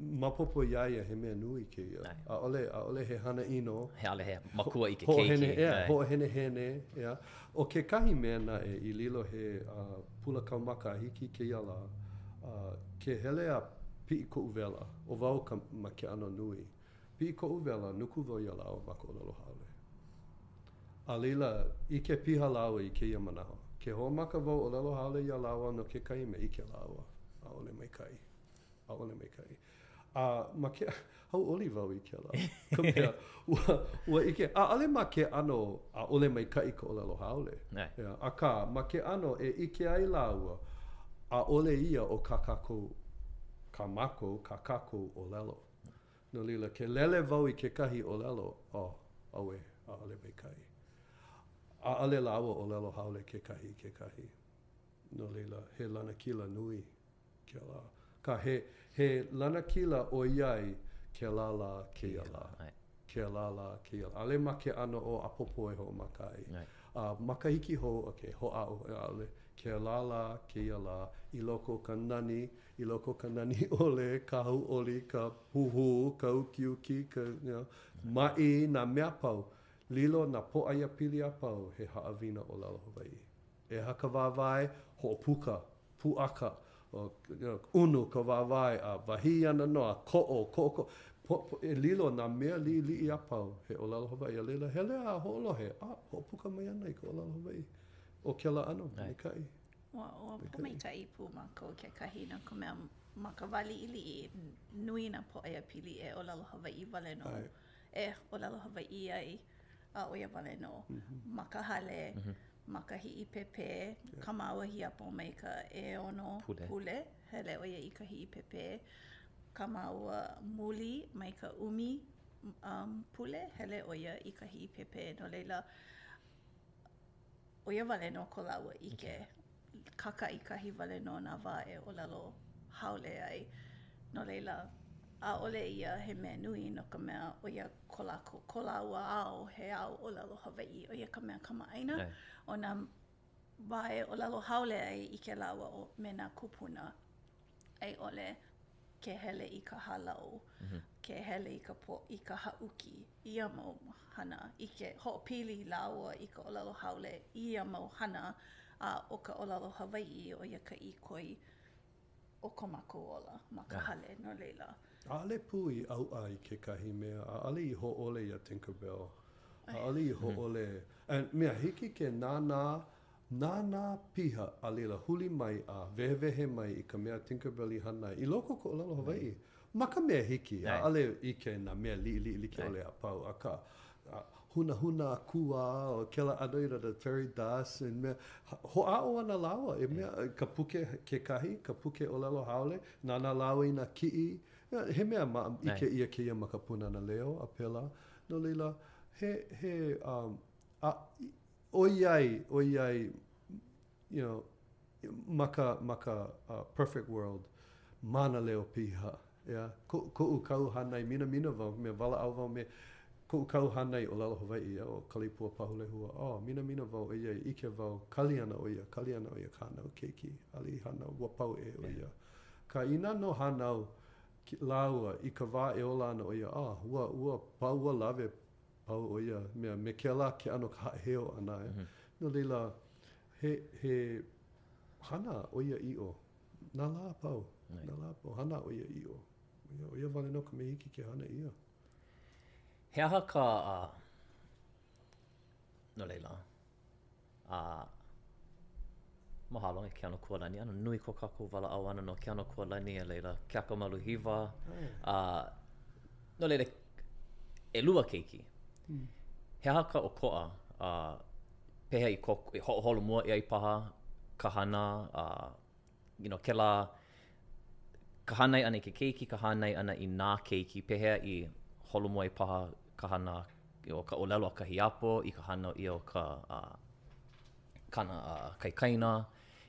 maopopo iā ia he mea nui kēia. ʻAʻole, ʻaʻole he hana ʻino. He ʻaʻole he makua i ke keiki. Hoʻohene, yeah, hoʻohenehene, yeah. ʻO kekahi mea naʻe i lilo he uh, pula kaumaka a hiki i kēia lā, uh, ke hele a piʻi koʻu wela, ʻo wau ka ma ke ʻano nui. Piʻi koʻu wela, nuku wau iā lāua ma ka ʻōlelo haole. A laila, ʻike piha lāua i kēia manaʻo. Ke hoʻomaka wau ʻōlelo haole iā lāua no kekahi mea, ʻike lāua, ʻaʻole maikaʻi. ʻAʻole maikaʻi. A ma ke, hauʻoli wau i kēlā. Ka mea, ua, ua ʻike, ʻaʻole ma ke ʻano ʻaʻole maikaʻi ka ʻōlelo haole. Yeah, akā, ma ke ʻano e ʻike ai lāua, ʻaʻole ia ʻo kā kākou, kā mākou, kā kākou ʻōlelo. No laila, ke lele wau i kekahi ʻōlelo, oh, auē, ʻaʻole maikaʻi. ʻAʻole lāua ʻōlelo haole kekahi i kekahi. No laila, he lanakila nui Kēlā. Ka he, he lanakila ʻoiai kēlā lā kēia lā. Kēlā lā kēia lā. ʻAʻole ma ke ʻano o ʻapōpō e hoʻomaka ai. A makahiki hou, okay, hoʻāʻo, ʻaʻole, kēlā lā, kēia lā, i loko o ka nani, i loko o ka nani ʻole, ka hauʻoli, ka huhū, ka ukiuki, ka, you know, maʻi, nā mea a pau, lilo nā pōʻaiapili a pau he haʻawina ʻōlelo Hawaiʻi. ʻEha ka wāwae, hoʻopuka, pūʻaka, unu ka wāwae a wahī ana nō a koʻo, koʻokoʻo, po, po, e lilo nā mea liʻiliʻi a pau he ʻōlelo Hawaiʻi. A laila, hele a hoʻolohe, a hoʻopuka mai ana i ka ʻōlelo Hawaiʻi. ʻO kēlā ʻano, maikaʻi. Ua, ua pōmaikaʻi pū mākou kekahi no ka mea ma ka wā liʻiliʻi nui nā pōʻaiapili e ʻōlelo Hawaiʻi wale nō. E ʻōlelo Hawaiʻi ai a ʻo ia wale nō. Ma ka hale, ma ka hiʻi pēpē, kā māua hiapo mai ka ʻeono pule. pule, hele ʻo ia i ka hiʻi pēpē. Kā māua muli mai ka ʻumi um, pule, hele ʻo ia i ka hiʻi pēpē. No laila, ʻo ia wale nō ko lāua ʻike. Kākaʻikahi wale nō nā wā e ʻōlelo haole ai. No laila, ʻaʻole ia he mea nui no ka mea ʻo ia ko lākou, ko lāua ao, he ao ʻōlelo Hawaiʻi, ʻo ia ka mea kamaʻāina. ʻO nā wā e ʻōlelo haole ai ʻike lāua ʻo me nā kūpuna a i ʻole ke hele i ka hālau, ke hele i ka po, i ka haʻuki, ia mau hana, ʻike, hoʻopili lāua i ka ʻōlelo haole i ia mau hana, a ʻo ka ʻōlelo Hawaiʻi, ʻo ia ka ʻīkoi o ko mākou ola ma ka hale, no laila. ʻAʻole pū i ʻauʻa i kekahi mea, ʻaʻole i hōʻole iā Tinkerbell. ʻAʻole i hōʻole. And mea, hiki ke nānā, nānā piha a laila huli mai a wehewehe mai i ka mea Tinkerbell i hana ai i loko o ka ʻōlelo Hawaiʻi. Ma ka mea hiki, ʻaʻole ʻike nā mea liʻiliʻi like ʻole a pau, akā, hunahuna akua, o kēlā ʻano, you know, the fairy dust and mea, hoʻāʻo ana lāua e mea, ka puke kekahi, ka puke ʻōlelo haole, nānā lāua i nā kiʻi, he mea ma, ʻike ʻia kēia ma ka Pūnana Leo a pēlā. No laila, he, he, um, a, ʻoiai, ʻoiai, you know, ma ka, ma ka uh, perfect world, mānaleo piha, yeah. Ko, koʻu kau hānai, minamina wau, mea walaʻau wau me koʻu kau hānai ʻōlelo Hawaiʻi, yeah, ʻo Kaleipua Pahulehua, oh, minamina wau ʻoiai ʻike wau, kali ana ʻo ia, kali ana ʻo ia kānau keiki, ʻaʻole i hānau, ua pau ʻē ʻo ia. Akā inā nō hānau lāua i ka wā e ola ana ʻo ia, oh, ua, ua pau, ua lawe pau ʻo ia mea me kēlā ke ʻano ka haʻaheo ʻana, eh. No laila, he, he hana ʻoiaʻiʻo nā lā a pau, nā lā a pau, hana ʻoiaʻiʻo. ʻO ia wale nō ka mea hiki ke hana ʻia. He aha ka, uh, no laila, uh, mahalo e Keanokualani. ʻAno nui ko kākou walaʻau ʻana no Keanokualani, a laila, Keakamaluhiwa. Uh, no laila, ʻelua keiki. Mm. He aha ka ʻokoʻa? Uh, pehea i, ko, i hoʻoholomua ʻia ai paha ka hana, uh, you know, kēlā, ka hānai ʻana i ke keiki, ka hānai ʻana i nā keiki, pehea i holomua ai paha ka hana o ka ʻōlelo a ka hiapo i ka hānau ʻia o ka uh, kāna uh, kaikaina.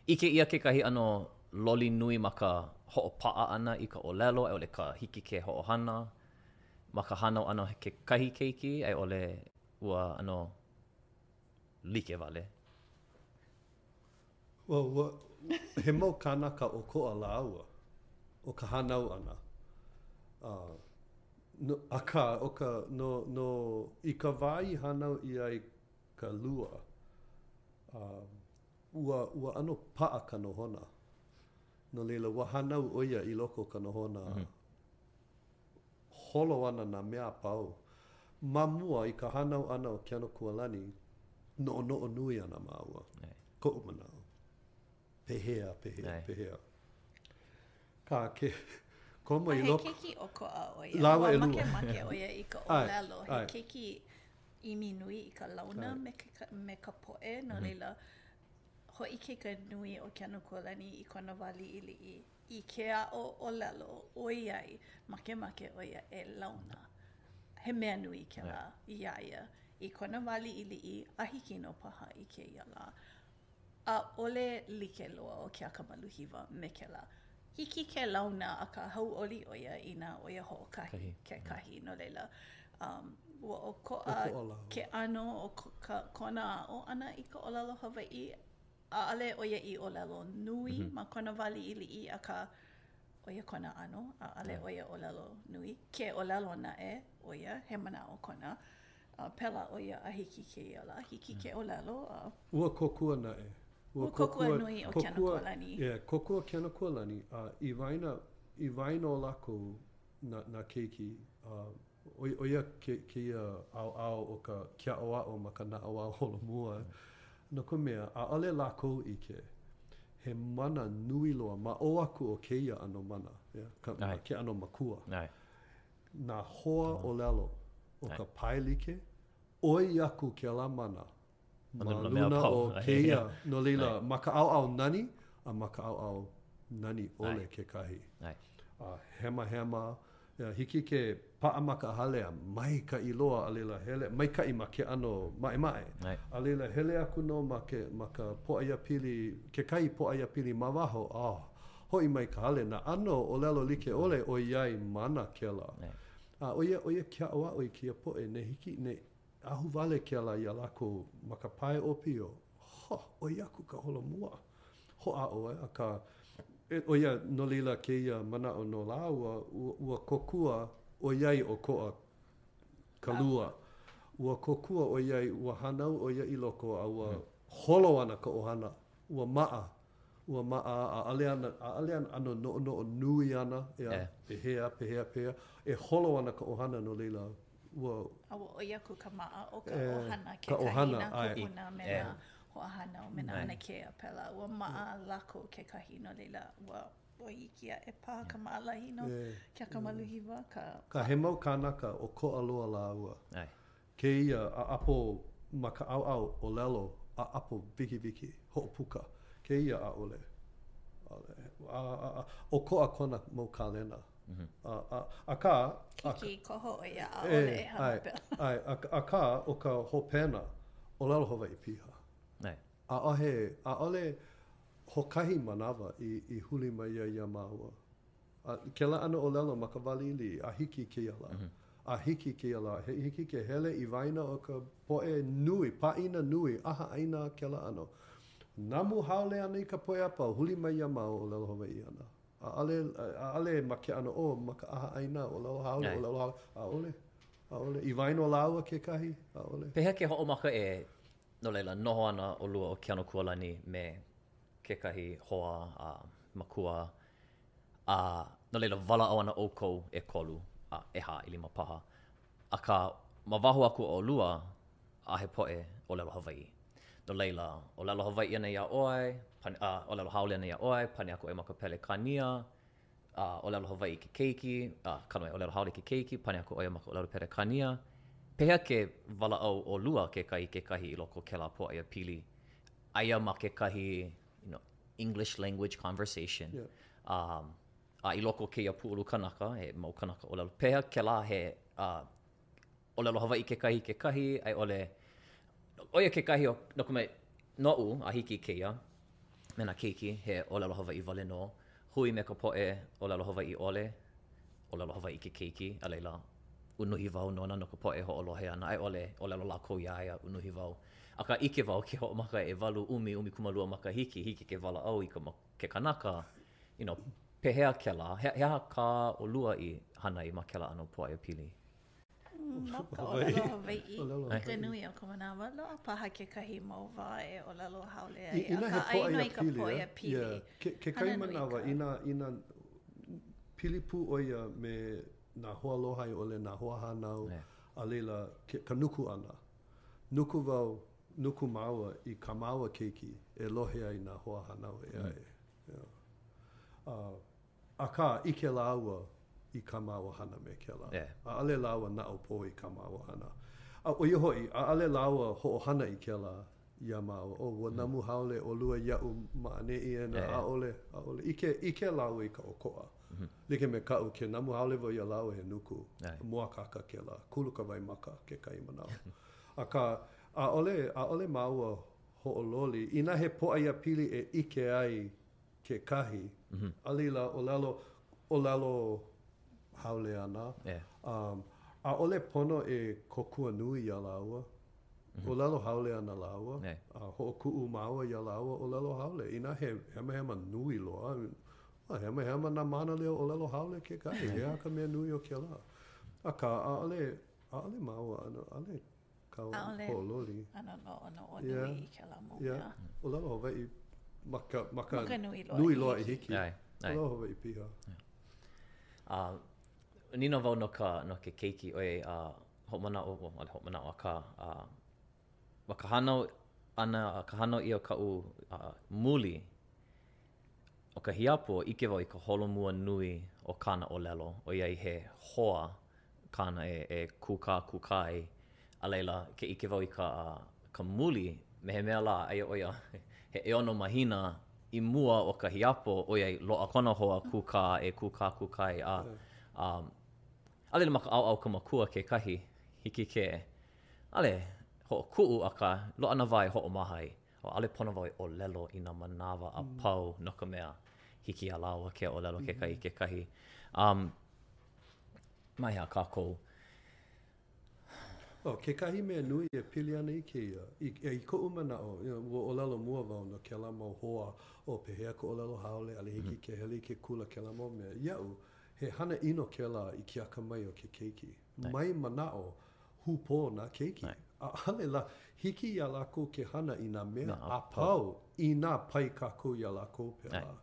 ʻIke ʻia kekahi ʻano loli nui ma ka hoʻopaʻa ʻana i ka ʻōlelo, a i ʻole ka hiki ke hoʻohana ma ka hānau ʻana o kekahi keiki, a i ʻole ua ʻano like wale. Well, ua, he mau kānaka ʻokoʻa lāua o ka hānau ʻana. Uh, no, akā, ʻo ka, no, no, i ka wā i hānau ʻia ai ka lua, uh, ua, ua ʻano paʻa ka nohona. No laila, ua hānau ʻo ia i loko o ka nohona. Mm -hmm. Holo ana nā mea a pau. Ma mua, i ka hānau ʻana o Keanokualani, noʻonoʻo nui ana māua. Koʻu manaʻo. Pehea, pehea, pehea. Kā ke komo i loko. A he keiki ʻokoʻa ʻo ia. Lāua ʻelua. Ua makemake ʻo ia i ka ʻōlelo. He keiki ʻimi nui i ka launa me ke, me ka poʻe, no laila, hōʻike ka nui o Keanokualani i kona wā liʻiliʻi. i ke aʻo ʻōlelo ʻoiai makemake ʻo ia e launa. He mea nui kēlā iā ia i kona wā liʻiliʻi a hiki nō paha i kēia lā. ʻAʻole like loa ʻo Keakamaluhiwa me kēlā. Hiki ke launa akā hauʻoli ʻo ia inā ʻo ia hoʻokahi kekahi no laila. Um, ua ʻokoʻa ke ʻano o ka, kona aʻo ʻana i ka ʻōlelo Hawaiʻi. ʻAʻole ʻo ia i ʻōlelo nui mm -hmm. ma kona wā liʻiliʻi, akā ʻo ia kona ʻano, ʻaʻole ʻo ia ʻōlelo nui. Ke ʻōlelo naʻe ʻo ia, he manaʻo kona. A pēlā ʻo ia a hiki kēia lā, hiki ke ʻōlelo. A... Ua kōkua naʻe. Ua kōkua nui ʻo Keanokualani. Yeah, kōkua Keanokualani, a i waena, i waena o lākou nā, nā keiki, a ʻo ia kēia ʻaoʻao o ka ke aʻoaʻo ma ka naʻauao holomua, no ka mea, ʻaʻole lākou ʻike he mana nui loa ma ʻō aku o kēia ʻano mana, yeah, ka, ke ʻano makua. Nā hoa ʻōlelo o ka pae like, ʻoi aku kēlā mana ma luna o kēia, no laila, ma ka ʻaoʻao nani a ma ka ʻaoʻao nani ʻole kekahi. A hemahema, hiki ke paʻa ma ka hale a maikaʻi loa, a laila hele, maikaʻi ma ke ʻano maʻemaʻe, a laila hele aku nō ma ke, ma ka pōʻaiapili, kekahi pōʻaiapili ma waho, a hoʻi mai ka hale, nā ʻano ʻōlelo like ʻole ʻoiai mana kēlā. A ʻo ia, ʻo ia ke aʻoaʻo i kēia poʻe, ne hiki, ne Ahuwale kēlā iā lākou ma ka pae ʻōpio, ho, ʻoi aku ka holomua. Hoʻāʻo e, akā, ʻo ia, no laila kēia manaʻo no lāua, ua, ua kōkua ʻoiai ʻokoʻa ka lua. Ua kōkua ʻoiai ua hānau ʻo ia i loko a ua holo ana ka ʻohana, ua maʻa ua maʻa ʻaʻole ana, ʻaʻole ana ʻano noʻonoʻo nui ana, ʻeā, pehea, pehea, pehea, e holo ana ka ʻohana no laila, ua. A ua ʻoi aku ka maʻa o ka ʻohana kekahi, nā kūpuna me nā hoahānau me nā ʻanakē a pēlā. Ua maʻa lākou kekahi, no laila, ua ʻoi iki aʻe paha ka maʻalahi no Keakamaluhiwa, ka. Ka he mau kānaka ʻokoʻa loa lāua. Kēia ʻaʻapo ma ka ʻaoʻao ʻōlelo ʻaʻapo wikiwiki, hoʻopuka. Kēia ʻaʻole. ʻAʻole. A, a, a, ʻokoʻa kona mau kālena. A, a, akā. Keiki koho ʻo ia, ʻaʻole e hana pēlā. ʻAe, akā, ʻo ka hopena, ʻōlelo Hawaiʻi piha. ʻAʻohe, ʻaʻole hoʻokahi manawa i, i huli mai ia iā māua. A kēlā ʻano ʻōlelo ma ka wā liʻiliʻi, a hiki i kēia lā. A hiki i kēia lā, he hiki ke hele i waena o ka poʻe nui, pāʻina nui, ʻaha ʻaina kēlā ʻano. Namu haole ana i ka poʻe a pau, huli mai iā māua ʻōlelo Hawaiʻi ana. ʻAʻole, ʻaʻole ma ke ʻano, oh, ma ka ʻaha ʻaina, ʻōlelo haole, ʻōlelo haole, ʻaʻole, ʻaʻole. I waena o lāua kekahi, ʻaʻole. Pehea ke hoʻomaka e, no laila, noho ana ʻolua ʻo Keanokualani me kekahi hoa a makua A no laila, walaʻau ana ʻoukou ʻekolu, a ʻehā, ʻelima paha. Akā, ma waho aku o ʻolua, ʻaʻohe poʻe ʻōlelo Hawaiʻi. No laila, ʻōlelo Hawaiʻi ana iā ʻoe, pane, a, ʻōlelo haole ana iā ʻoe, pane aku ʻoe ma ka Pelekānia, a ʻōlelo Hawaiʻi ke keiki, a, kala mai, ʻōlelo haole ke keiki, pane aku ʻo ia ma ka ʻōlelo Pelekānia. Pehea ke walaʻau ʻolua kekahi i kekahi i loko o kēlā pōʻaiapili? Aia ma kekahi you know, English language conversation. Yeah. Um, a i loko o kēia pūʻulu kanaka, he mau kanaka ʻōlelo. Pehea kēlā he uh, ʻōlelo Hawaiʻi kekahi kekahi, a i ʻole, ʻo ia kekahi o, no ka mea, noʻu, a hiki i kēia, me nā keiki, he ʻōlelo Hawaiʻi wale nō, hui me ka poʻe ʻōlelo Hawaiʻi ʻole, ʻōlelo Hawaiʻi ke keiki, a laila, unuhi wau nona no ka poʻe hoʻolohe ʻana, a i ʻole, ʻōlelo lākou iā ia, unuhi wau. Akā, ʻike wau ke hoʻomaka ʻewalu, ʻumi, ʻumikūmālua makahiki, hiki ke walaʻau i ka, ke kanaka, you know, pehea kēlā? He, he aha kā ʻolua i hana ai ma kēlā ʻano pōʻaiapili? Ma ka ʻōlelo Hawaiʻi, i ka nui o ka manawa, loaʻa paha kekahi mau wā e ʻōlelo haole ai, akā aia nō i ka pōʻaiapili. Yeah. Ke, kekahi manawa, inā, inā pili pū ʻo ia me nā hoaaloha a i ʻole nā hoahānau, a laila, ke, ka nuku ʻana. Nuku wau, nuku māua i kā māua keiki e lohe ai nā hoahānau ʻē aʻe. Yeah. Uh, akā, ʻike lāua i kā māua hana me kēlā. Yeah. ʻAʻole lāua naʻaupō i kā māua hana. A ʻo ia hoʻi, ʻaʻole lāua hoʻohana i kēlā iā māua. Oh, ua namu haole ʻolua iaʻu ma ʻaneʻi e nā, ʻaʻole, ʻaʻole. ʻIke, ʻike lāua i ka ʻokoʻa. Like me kaʻu, ke namu haole wau iā lāua he nuku. Mōakāka kēlā. Kulu ka waimaka kekahi manawa. Akā, ʻaʻole, ʻaʻole māua hoʻololi. Inā he pōʻaiapili e ʻike ai kekahi, a laila, ʻōlelo, ʻōlelo haole ana. ʻaʻole pono e kōkua nui iā lāua. ʻŌlelo haole ana lāua, a hoʻokuʻu māua iā lāua ʻōlelo haole. Inā he hemahema nui loa, a hemahema nā mānaleo ʻōlelo haole kekahi, he aha ka mea nui o kēlā? Akā, ʻaʻole, ʻaʻole māua ʻano, ʻaʻole kāua hoʻololi. ʻAʻole ʻano noʻonoʻo nui i kēlā mau mea. ʻŌlelo Hawaiʻi ma ka, ma ka, ma ka nui loa, nui loa i hiki. ʻŌlelo Hawaiʻi piha. A nīnau wau no ka, no ke keiki, ʻoiai, a hoʻomanaʻo, well, ʻaʻole hoʻomanaʻo, akā, a, ma ka hānau ʻana, ka hānau ʻia o kaʻu a, muli, ʻo ka hiapo, ʻike wau i ka holomua nui o kāna ʻōlelo, ʻoiai he hoa kāna e, e kūkākūkā ai. A laila, ke ʻike wau i ka, ka muli, me he mea lā, aia ʻo ia he ʻeono mahina i mua o ka hiapo, ʻoiai loaʻa kona hoa kūkā e kūkākūkā ai, a, a, A laila ma ka ʻaoʻao ka makua kekahi, hiki ke, ʻaʻole hoʻokuʻu, akā, loaʻa nā wā e hoʻomaha ai. A ʻaʻole pono wau e ʻōlelo i nā manawa a pau no ka mea, hiki iā lāua ke ʻōlelo kekahi i kekahi. Um, ma hea kākou? Oh, kekahi mea nui e pili ana i kēia, i, i koʻu manaʻo, you know, ua ʻōlelo mua wau no kēlā mau hoa, oh, pehea ka ʻōlelo haole, ʻaʻole hiki ke hele i ke kula kēlā mau mea. Iaʻu, He hana ʻino kēlā i ke akamai o ke keiki. Mai manaʻo hūpō nā keiki. ʻAʻole lā hiki iā lākou ke hana i nā mea a pau inā pai kākou iā lākou pēlā.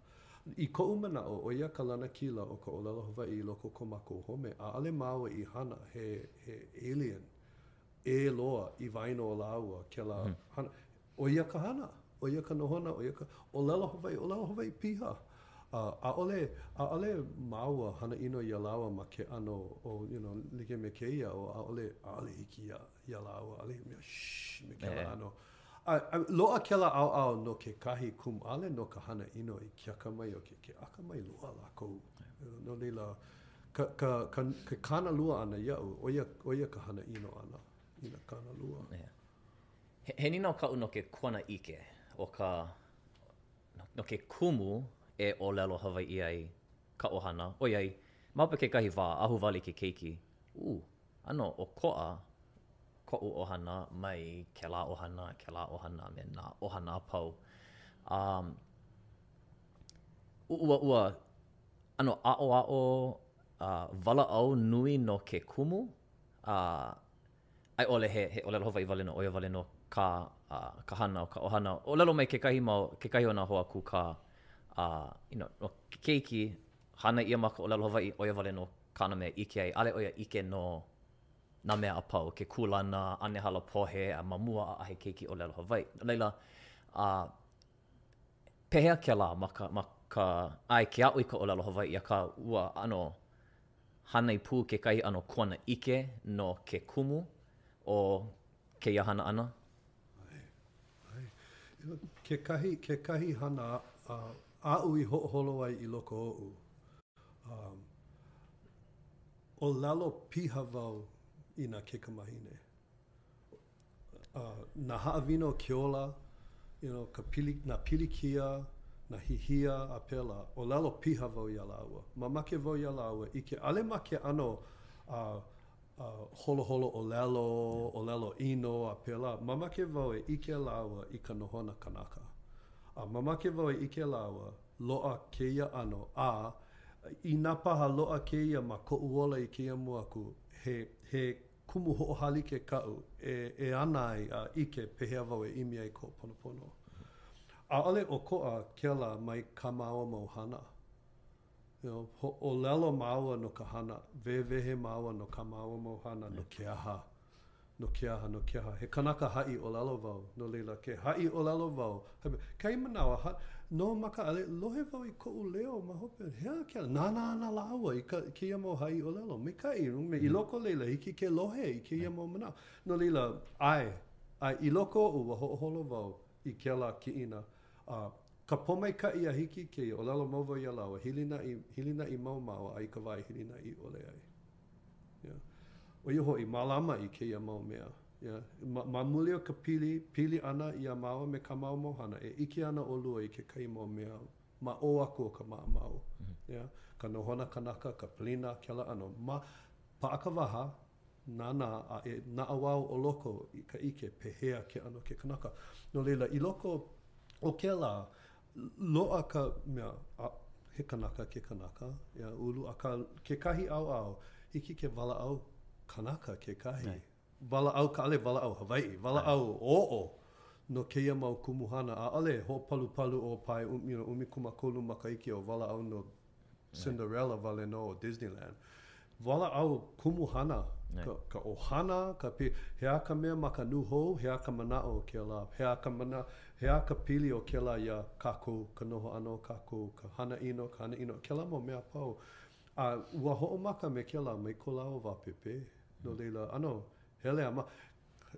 I koʻu manaʻo, ʻo ia ka lanakila o ka ʻōlelo Hawaiʻi i loko o ko mākou home. ʻAʻole māua i hana he he alien ʻē loa i waena o lāua kēlā hana. ʻO ia ka hana, ʻo ia ka nohona, ʻo ia ka ʻōlelo Hawaiʻi, ʻōlelo Hawaiʻi piha. A ʻaʻole, ʻaʻole māua hana ʻino iā lāua ma ke ʻano o, you know, like me kēia, o ʻaʻole, ʻaʻole hiki iā, iā lāua, ʻaʻole he mea shh me kēlā ʻano. A, a loaʻa kēlā ʻaoʻao no kekahi kumu, ʻaʻole no ka hana ʻino i ke akamai o ke, ke akamai loa lākou. No laila, ka, ka, ka, ke kānalua ʻana iaʻu, ʻo ia, ʻo ia ka hana ʻino ʻana i nā kānalua. Yeah. He nīnau kaʻu no ke kuanaʻike o ka, no ke kumu e ʻōlelo Hawaiʻi ai ka ʻohana, ʻoiai, ma hope kekahi wā, ahuwale ke keiki, ū, ʻano ʻokoʻa koʻu ʻohana mai kēlā ʻohana, kēlā ʻohana, me nā ʻohana a pau. A, ua, ua ʻano aʻoaʻo a walaʻau nui no ke kumu, a a i ʻole he, he ʻōlelo Hawaiʻi wale nō, ʻo ia wale nō ka, ka hana o ka ʻohana. ʻŌlelo mai kekahi mau, kekahi o nā hoa kūkā, a, you know, no ke keiki, hānai ʻia ma ka ʻōlelo Hawaiʻi, ʻo ia wale nō kāna mea ʻike ai. ʻAʻole ʻo ia ʻike no nā mea a pau, ke kūlana, ʻane halapohe, a ma mua ʻaʻahe keiki ʻōlelo Hawaiʻi. No laila, a, pehea kēlā ma ka, ma ka, ʻae ke aʻo i ka ʻōlelo Hawaiʻi, akā ua ʻano hānai pū kekahi ʻano kuanaʻike no ke kumu o kēia hana ʻana? ʻAe, ʻae. Kekahi, kekahi hana aʻu i hoʻoholo ai i loko oʻu, um, ʻōlelo piha wau i nā kaikamāhine. nā haʻawina o ke ola, you know, ka pili, nā pilikia, nā hihia a pēlā, ʻōlelo piha wau iā lāua. Mamake wau iā lāua ʻike, ʻaʻole ma ke ʻano a, a holoholo ʻōlelo, ʻōlelo ʻino a pēlā. Mamake wau e ʻike lāua i ka nohona kanaka. A mamake wau e ʻike lāua, loaʻa kēia ʻano, a inā paha loaʻa kēia ma koʻu ola i kēia mua aku, he, he kumu hoʻohālike kaʻu e, e ana ai a ʻike pehea wau e ʻimi ai i ka hoʻoponopono. ʻAʻole ʻokoʻa kēlā mai kā māua mau hana. You know, ʻōlelo māua no ka hana, wehewehe māua no kā māua mau hana, no ke aha, no ke aha, no ke aha. He kanaka haʻi ʻōlelo wau, no laila, ke haʻi ʻōlelo wau, Kekahi manawa, ha, no ma ka ʻale, lohe wau i koʻu leo ma hope, he aha kēlā? Nānā ana lāua i ka, kēia mau haʻi ʻōlelo. Maikaʻi, i loko o laila, hiki ke lohe i kēia mau manaʻo. No laila, ʻae, ʻae, i loko oʻu, ua hoʻoholo wau i kēlā kiʻina. A ka pōmaikaʻi a hiki i kēia, ʻōlelo mau wau iā lāua, hilinaʻi, hilinaʻi mau māua a i ka wā e hilinaʻi ʻole ai. Yeah. ʻO ia hoʻi, mālama i kēia mau mea. Yeah. Ma, ma muli o ka pili, pili ʻana iā māua me kā māua mau hana, e ʻike ana ʻolua i kekahi mau mea ma ʻō aku o ka maʻamau. Mm -hmm. Yeah. Ka nohona kanaka, ka pilina, kēlā ʻano. Ma, paʻa ka waha. nānā a e naʻauao ʻo loko i ka ʻike pehea ke ʻano ke kanaka. No laila, i loko o kēlā, loaʻa ka mea, a he kanaka ke kanaka, yeah, ulu, akā kekahi ʻaoʻao, hiki ke walaʻau kanaka kekahi. Walaʻau ka ʻaʻole walaʻau Hawaiʻi, walaʻau oʻo no kēia mau kumuhana. ʻAʻole hoʻopalupalu ʻo pae you know, 13 makahiki o walaʻau no Cinderella wale nō o Disneyland. Walaʻau kumuhana, ka, ka ʻohana, ka pi, he aha ka mea ma ka nūhou, he aha ka manaʻo o kēlā, he aha ka mana, he aha ka pili o kēlā iā kākou, ka noho ʻana o kākou, ka hana ʻino, ka hana ʻino, kēlā mau mea a pau. A ua hoʻomaka me kēlā mai ko lāua wā pēpē. No laila, ʻano, hele a ma,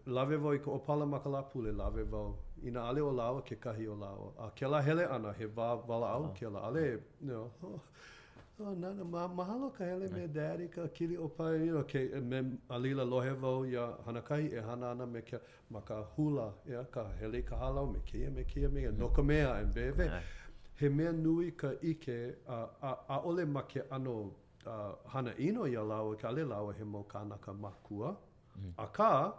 lawe wau i ka ʻōpala ma ka Lāpule, lawe wau. Inā ʻaʻole ʻo lāua kekahi o lāua. A kēlā hele ʻana, he wā walaʻau kēlā. ʻAʻole, you know, oh, oh, nana, ma, mahalo ka hele me daddy, ka kili ʻōpala, you know, ke, me, a laila lohe wau iā Hanakahi e hana ana me ke, ma ka hula, yeah, ka hele i ka hālau me kēia, me kēia, me kēia, no ka mea, and wewe. He mea nui ka ʻike, a, a, ʻaʻole ma ke ʻano hana ʻino iā lāua, ʻaʻole lāua he mau kānaka makua, akā,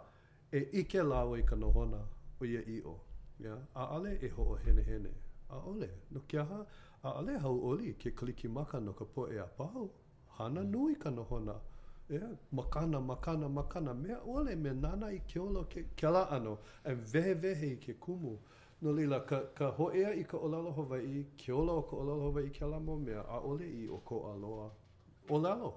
e ʻike lāua i ka nohona ʻoiaʻiʻo, yeah, ʻaʻole e hoʻohenehene, ʻaʻole. No ke aha? ʻAʻole hauʻoli ke Kalikimaka no ka poʻe a pau. Hana nui ka nohona. Yeah, makana, makana, makana, mea ʻole me nānā i ke ola o ke, kēlā ʻano, a wehewehe i ke kumu. No laila, ka, ka hōʻea i ka ʻōlelo Hawaiʻi, ke ola o ka ʻōlelo Hawaiʻi kēlā mau mea, ʻaʻole i ʻokoʻa loa. ʻŌlelo,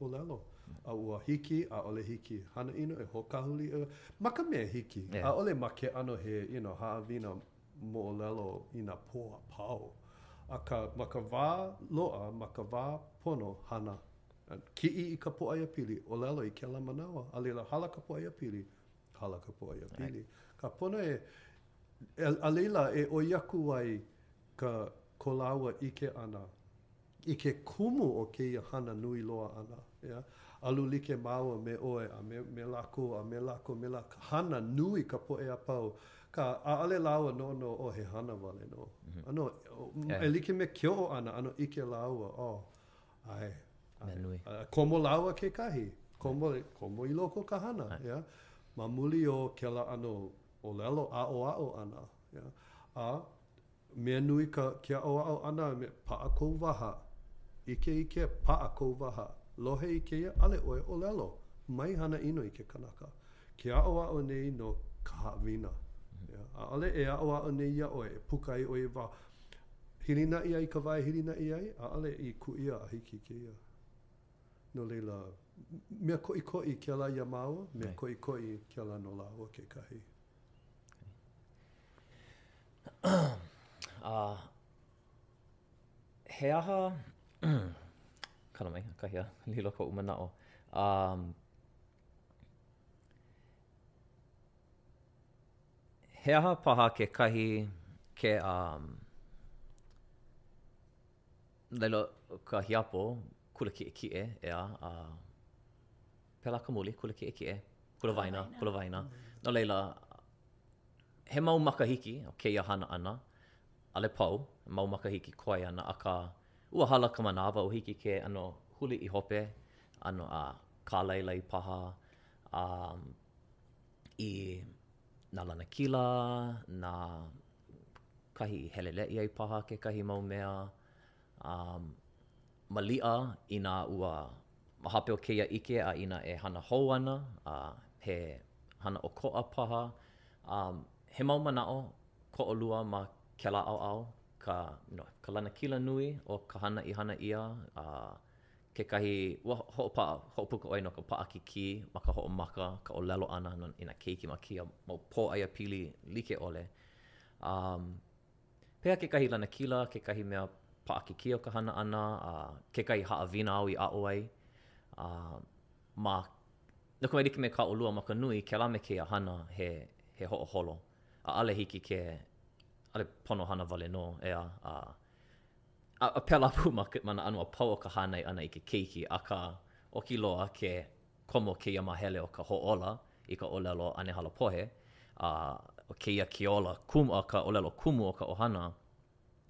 ʻōlelo. A ua hiki, ʻaʻole hiki. Hana ʻino e hoʻokahuli ʻoe. Ma ka mea hiki. ʻAʻole ma ke ʻano he, you know, haʻawina moʻolelo i nā pō a pau. Akā, ma ka wā loaʻa, ma ka wā pono, hana. Kiʻi i ka pōʻaiapili, ʻōlelo i kēlā manawa, a laila hala ka pōʻaiapili, hala ka pōʻaiapili. Ka pono e, a laila e ʻoi aku ai ka ko lāua ʻike ʻana i ke kumu o kēia hana nui loa ʻana, yeah? Alu like māua me ʻoe a me, me lākou a me lākou me lākou, hana nui ka poʻe a pau. Ka, ʻaʻole lāua noʻonoʻo, oh, he hana wale nō. ʻAno, e like me ke oʻo ʻana, ʻano ʻike lāua, oh, ʻae, Mea nui. A komo lāua kekahi, komo, komo i loko o ka hana, yeah? Ma muli o kēlā ʻano ʻōlelo aʻoaʻo ʻana, yeah? A mea nui ka ke aʻoaʻo ʻana me paʻa kou waha. ʻIke i ke paʻa kou waha. Lohe i kēia, ʻaʻole ʻoe ʻōlelo. Mai hana ʻino i ke kanaka. Ke aʻoaʻo nei no ka haʻawina. Yeah. ʻAʻole e aʻoaʻo nei iā ʻoe e puka ai ʻoe i waho. Hilinaʻi ai ka wā e hilinaʻi ai, ʻaʻole i kuʻia a hiki i kēia. No laila, mea koʻikoʻi kēlā iā māua, mea koʻikoʻi kēlā no lāua kekahi. A he aha, kala mai, ʻakahi a lilo koʻu manaʻo. Um, he aha paha kekahi ke um, laila ka hiapo kula kiʻekiʻe, ʻeā, a pēlā ka muli, kula kiʻekiʻe, kula waena, kula waena. No laila, he mau makahiki o kēia hana ʻana, ʻaʻole pau, mau makahiki koe ana, akā, ua hala ka manawa, ua hiki ke ʻano huli i hope, ʻano a kālailai paha, a i nā lanakila, nā kahi i heleleʻi ai paha kekahi mau mea, a maliʻa inā ua ma hope o kēia ʻike a inā e hana hou ana, a he hana ʻokoʻa paha, a he mau manaʻo ko ʻolua ma kēlā ʻaoʻao, ka, you know, ka lanakila nui o ka hana i hana ʻia, a kekahi, ua hoʻopaʻa, hoʻopuka ʻoe no ka paʻakikī ma ka hoʻomaka, ka ʻōlelo ʻana no, i nā keiki ma kēia mau pōʻaiapili like ʻole. Um, pehea kekahi lanakila, kekahi mea paʻakikī o ka hana ʻana, a kekahi haʻawina āu i aʻo ai, a ma, no ka mea, like me kā ʻolua ma ka nui, kēlā me kēia hana he, he hoʻoholo. ʻAʻole hiki ke, ʻaʻole pono hana wale nō, ʻeā, a A pēlā pū ma ma nā ʻano a pau o ka hānai ʻana i ke keiki, akā, oki loa ke komo kēia māhele o ka hōʻola i ka ʻōlelo ʻane halapohe, a ʻo kēia ke ola kumu, a ka ʻōlelo kumu o ka ʻohana.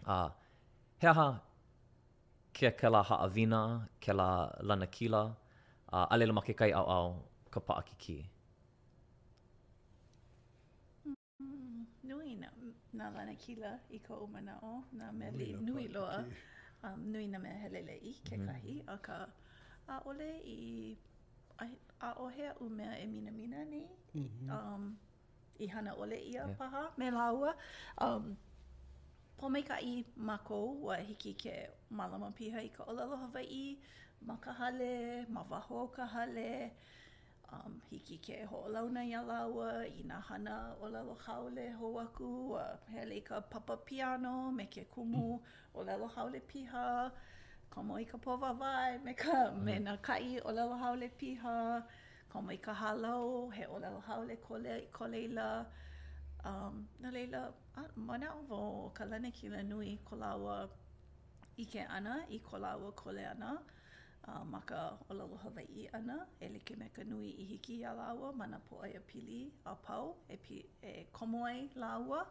A he aha ke kēlā haʻawina, kēlā lanakila, a a laila ma kekahi ʻaoʻao? ka paʻakikī? Nui nā, nā lanakila i koʻu manaʻo, nā mea nui, nui loa. Um, nui nā mea heleleʻi kekahi, mm. akā ʻaʻole i, ʻaʻohe aʻu mea e minamina nei. Mm -hmm. um, i hana ʻole ʻia yeah. paha me lāua. Um, pōmaikaʻi mākou, ua hiki ke mālama piha i ka ʻōlelo Hawaiʻi ma ka hale, ma waho o ka hale. Um, hiki ke hoʻolauna iā lāua i nā hana ʻōlelo haole hou aku, a hele i ka papa piano me ke kumu ʻōlelo haole piha, komo i ka pō wāwae me ka, me nā kaʻi ʻōlelo haole piha, komo i ka hālau, he ʻōlelo haole ko, le, ko laila. Um, no laila, a, manaʻo wau ʻo ka lanakila nui ko lāua ʻike ʻana i ko lāua kuleana ma ka ʻōlelo Hawaiʻi ʻana, e like me ka nui i hiki iā lāua ma nā pōʻaiapili a pau e, e komo ai lāua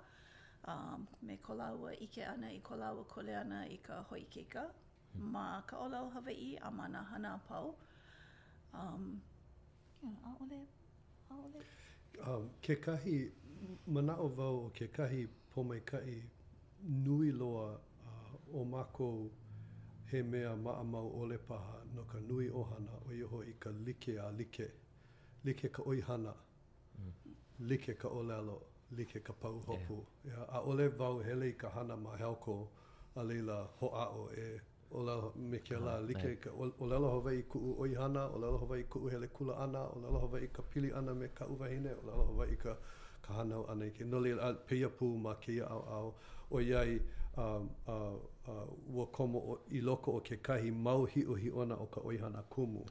me ko lāua ʻike ʻana i ko lāua kuleana i ka hoʻoikaika ma ka ʻōlelo Hawaiʻi a ma nā hana a pau. Um, yeah, ʻaʻole, ʻaʻole. Um, kekahi, manaʻo wau ʻo kekahi pōmaikaʻi nui loa uh, o mākou he mea maʻamau ʻole paha no ka nui ʻohana, ʻo ia hoʻi ka like a like. Like ka ʻoihana, like ka ʻōlelo, like ka pahuhopu. Yeah. ʻAʻole wau hele i ka hana ma Helco, a laila hoʻāʻo e ʻōlelo me kēlā. Like ka ʻōlelo Hawaiʻi kuʻu ʻoihana, ʻōlelo Hawaiʻi kuʻu hele kula ʻana, ʻōlelo Hawaiʻi ka pili ʻana me kaʻu wahine, ʻōlelo Hawaiʻi ka ka hānau ʻana i ke. No laila, a pēia pū ma kēia ʻaoʻao, ʻoiai um, uh, uh, ua komo i loko o kekahi mau hiʻohiʻona o ka ʻoihana kumu.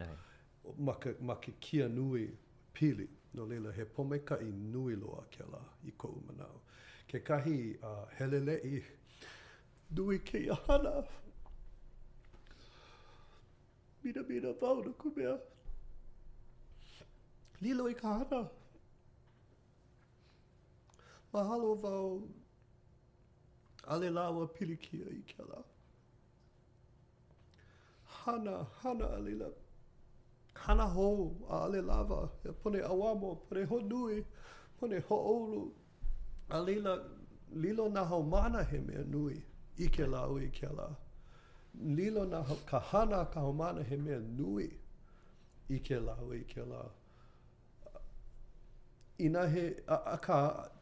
Ma ka, ma ke kia nui pili. No laila, he pōmaikaʻi nui loa kēlā i koʻu manaʻo. Kekahi uh, heleleʻi nui kēia hana. Minamina wau no ka mea. Lilo i ka hana. Mahalo wau ʻaʻole lāua pilikia i kēlā. Hana, hana, a laila, hana hou, ʻaʻole lawa, pono ʻauamo, pono hoʻonui, pono hoʻoulu. A laila, lilo nā haumāna he mea nui, ʻike lāua i kēlā. Lilo nā, ka hana a ka haumāna he mea nui, ʻike lāua i kēlā. Inā he, akā,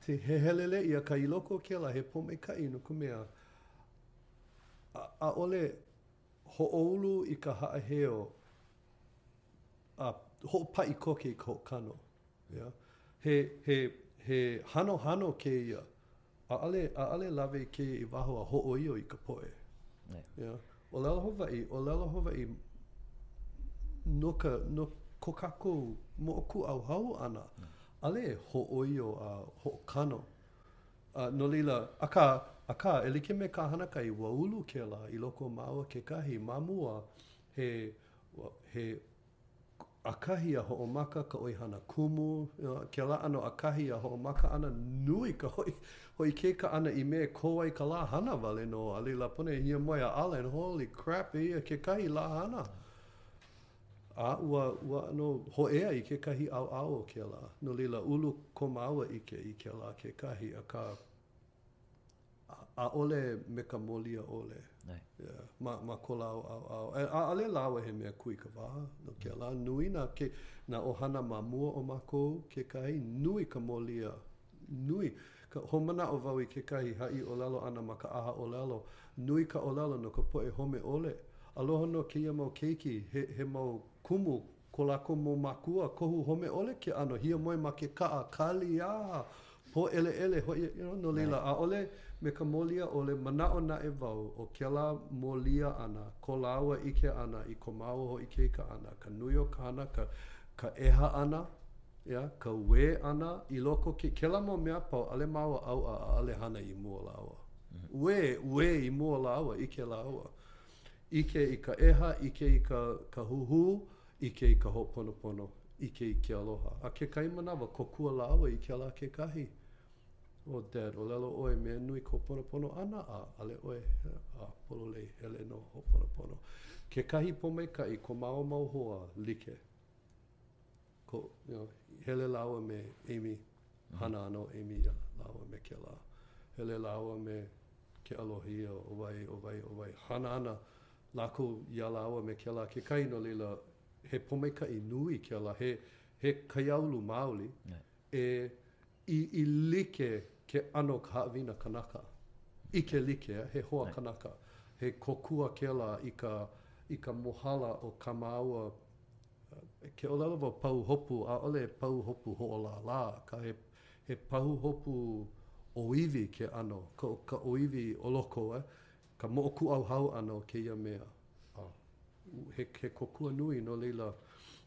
he heleleʻi, akā i loko o kēlā, he pōmaikaʻi no ka mea, ʻaʻole hoʻoulu i ka haʻaheo a hoʻopaʻi koke i ka hoʻokano. Yeah. He, he, he hanohano kēia. ʻAʻole, ʻaʻole lawe i kēia i waho a hōʻoio i ka poʻe. Yeah. Yeah. ʻŌlelo Hawaiʻi, ʻōlelo Hawaiʻi no ka, no ko kākou moʻokūʻauhau ʻana, ʻaʻole e hōʻoio a hoʻokano. A no laila, akā, akā, e like me ka hana kai, ua ulu kēlā i loko o māua kekahi. Ma mua, he, he ʻakahi a hoʻomaka ka ʻoihana kumu, kēlā ʻano ʻakahi a hoʻomaka ʻana, nui ka hoʻi, hoʻoikaika ʻana i mea e kō ai ka lā hana wale nō, a laila pono e hiamoe a ala and holy crap, eia kekahi lā hana. A ua, ua ʻano hōʻea i kekahi ʻaoʻao o kēlā. No laila, ulu ko māua ʻike i kēlā kekahi, akā, ʻaʻole me ka mōlia ʻole. Yeah. Ma, ma ko lāua ʻaoʻao. A ʻaʻole lāua he mea kūikawā no kēlā. Nui nā, ke, nā ʻohana ma mua o mākou kekahi, nui ka mōlia. Nui. Ka, hoʻomanaʻo wau i kekahi haʻi ʻōlelo ʻana ma ka ʻaha ʻōlelo, nui ka ʻōlelo no ka poʻe home ʻole. Aloha nō kēia mau keiki, he, he mau kumu ko lākou mau mākua, kohu home ʻole ke ʻano, hiamoe ma ke kaʻa, kali a pōʻeleʻele hoʻi, you know, no laila, ʻaʻole me ka mōlia ʻole, manaʻo naʻe wau, ʻo kēlā mōlia ʻana, ko lāua ʻike ʻana i ko māua hoʻoikaika ʻana, ka nui o ka hana, ka, ka ʻeha ʻana, Yeah, ka uē ʻana i loko ke, kēlā mau mea a pau, ʻaʻole māua ʻauʻa, ʻaʻole hana i mua lāua. Uē, uē i mua lāua, ʻike lāua. ʻIke i ka ʻeha, ʻike i ka, ka huhū, ʻike i ka hoʻoponopono, ʻike i ke aloha. A kekahi manawa, kōkua lāua i kēlā kekahi. Oh, Dad, ʻōlelo ʻoe, mea nui ka hoʻoponopono ʻana, a ʻaʻole ʻoe, a pololei, hele nō hoʻoponopono. Kekahi pōmaikaʻi, ko māua mau hoa, like. Ko, you know, hele lāua me Amy, hana ana ʻo Amy iā lāua me kēlā. Hele lāua me Keʻalohia, ʻo wai, ʻo wai, ʻo wai. Hana ana lākou iā lāua me kēlā kekahi, no laila, he pōmaikaʻi nui kēlā, he, he kaiāulu maoli e i, i like ke ʻano o ka haʻawina kanaka. ʻIke like, he hoa kanaka. He kōkua kēlā i ka, i ka mohala o kā māua Ke ʻōlelo wau pahuhopu, ʻaʻole he pahuhopu hoʻolālā, akā he, he pahuhopu ʻōiwi ke ʻano, ka, ka ʻōiwi o loko, eh, ka moʻokūʻauhau ʻana o kēia mea. A, he, he kōkua nui, no laila,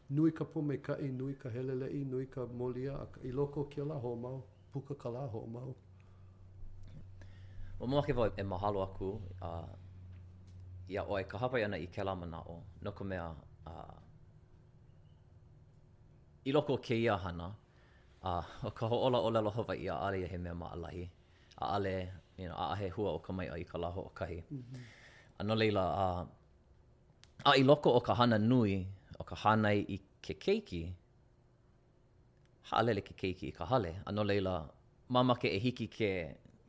nui ka pōmaikaʻi, nui ka heleleʻi, nui ka molia, akā i loko o kēlā hoʻomau, puka ka lā hoʻomau. Ua mamake wau e mahalo aku uh, iā ʻoe ka hāpai ʻana i kēlā manaʻo, no ka mea, uh, i loko o kēia hana, uh, ʻo ka hoʻōla ʻōlelo Hawaiʻi, ʻaʻole ia he mea maʻalahi. ʻAʻole, you know, ʻaʻahe hua o ka maiʻa i ka lā hoʻokahi. Mm -hmm. A no laila, uh, a i loko o ka hana nui, o ka hānai i ke keiki, haʻalele ke keiki i ka hale, a no laila, mamake e hiki ke,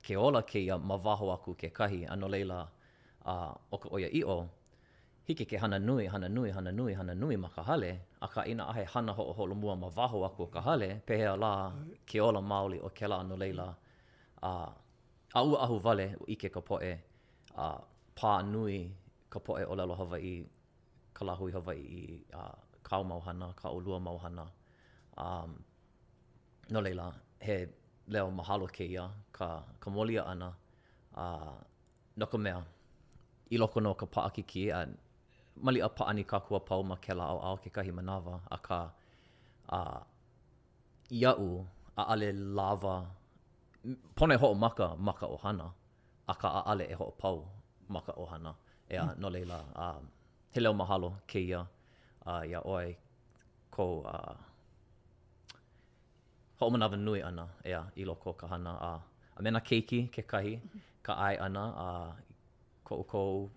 ke ola kēia ma waho aku kekahi, a no laila, a, ʻo ka ʻoiaʻiʻo, hiki ke hana nui, hana nui, hana nui, hana nui ma ka hale, akā inā ʻaʻahe hana hoʻoholomua ma waho aku o ka hale, pehea lā ke ola maoli o kēlā, no laila, a, a ua ahuwale, ua ʻike ka poʻe, a, pā nui ka poʻe ʻōlelo Hawaiʻi ka lāhui Hawaiʻi i kāu mau hana, kā ʻolua mau hana. Um, no laila, he leo mahalo kēia, ka, ka molia ʻana, uh, no ka mea, i loko nō o ka paʻakikī, a maliʻa pāʻani kākou a pau ma kēlā ʻaoʻao kekahi manawa, akā, uh, iaʻu, ʻaʻale lawa, pono e hoʻomaka ma ka ʻohana, akā ʻaʻale e hoʻopau ma ka ʻohana. ʻEā, no laila, he leo mahalo kēia iā ʻoe kou hoʻomanawanui ʻana, ʻeā, i loko o ka hana a a me nā keiki kekahi, ka ʻae ʻana a ko ʻoukou,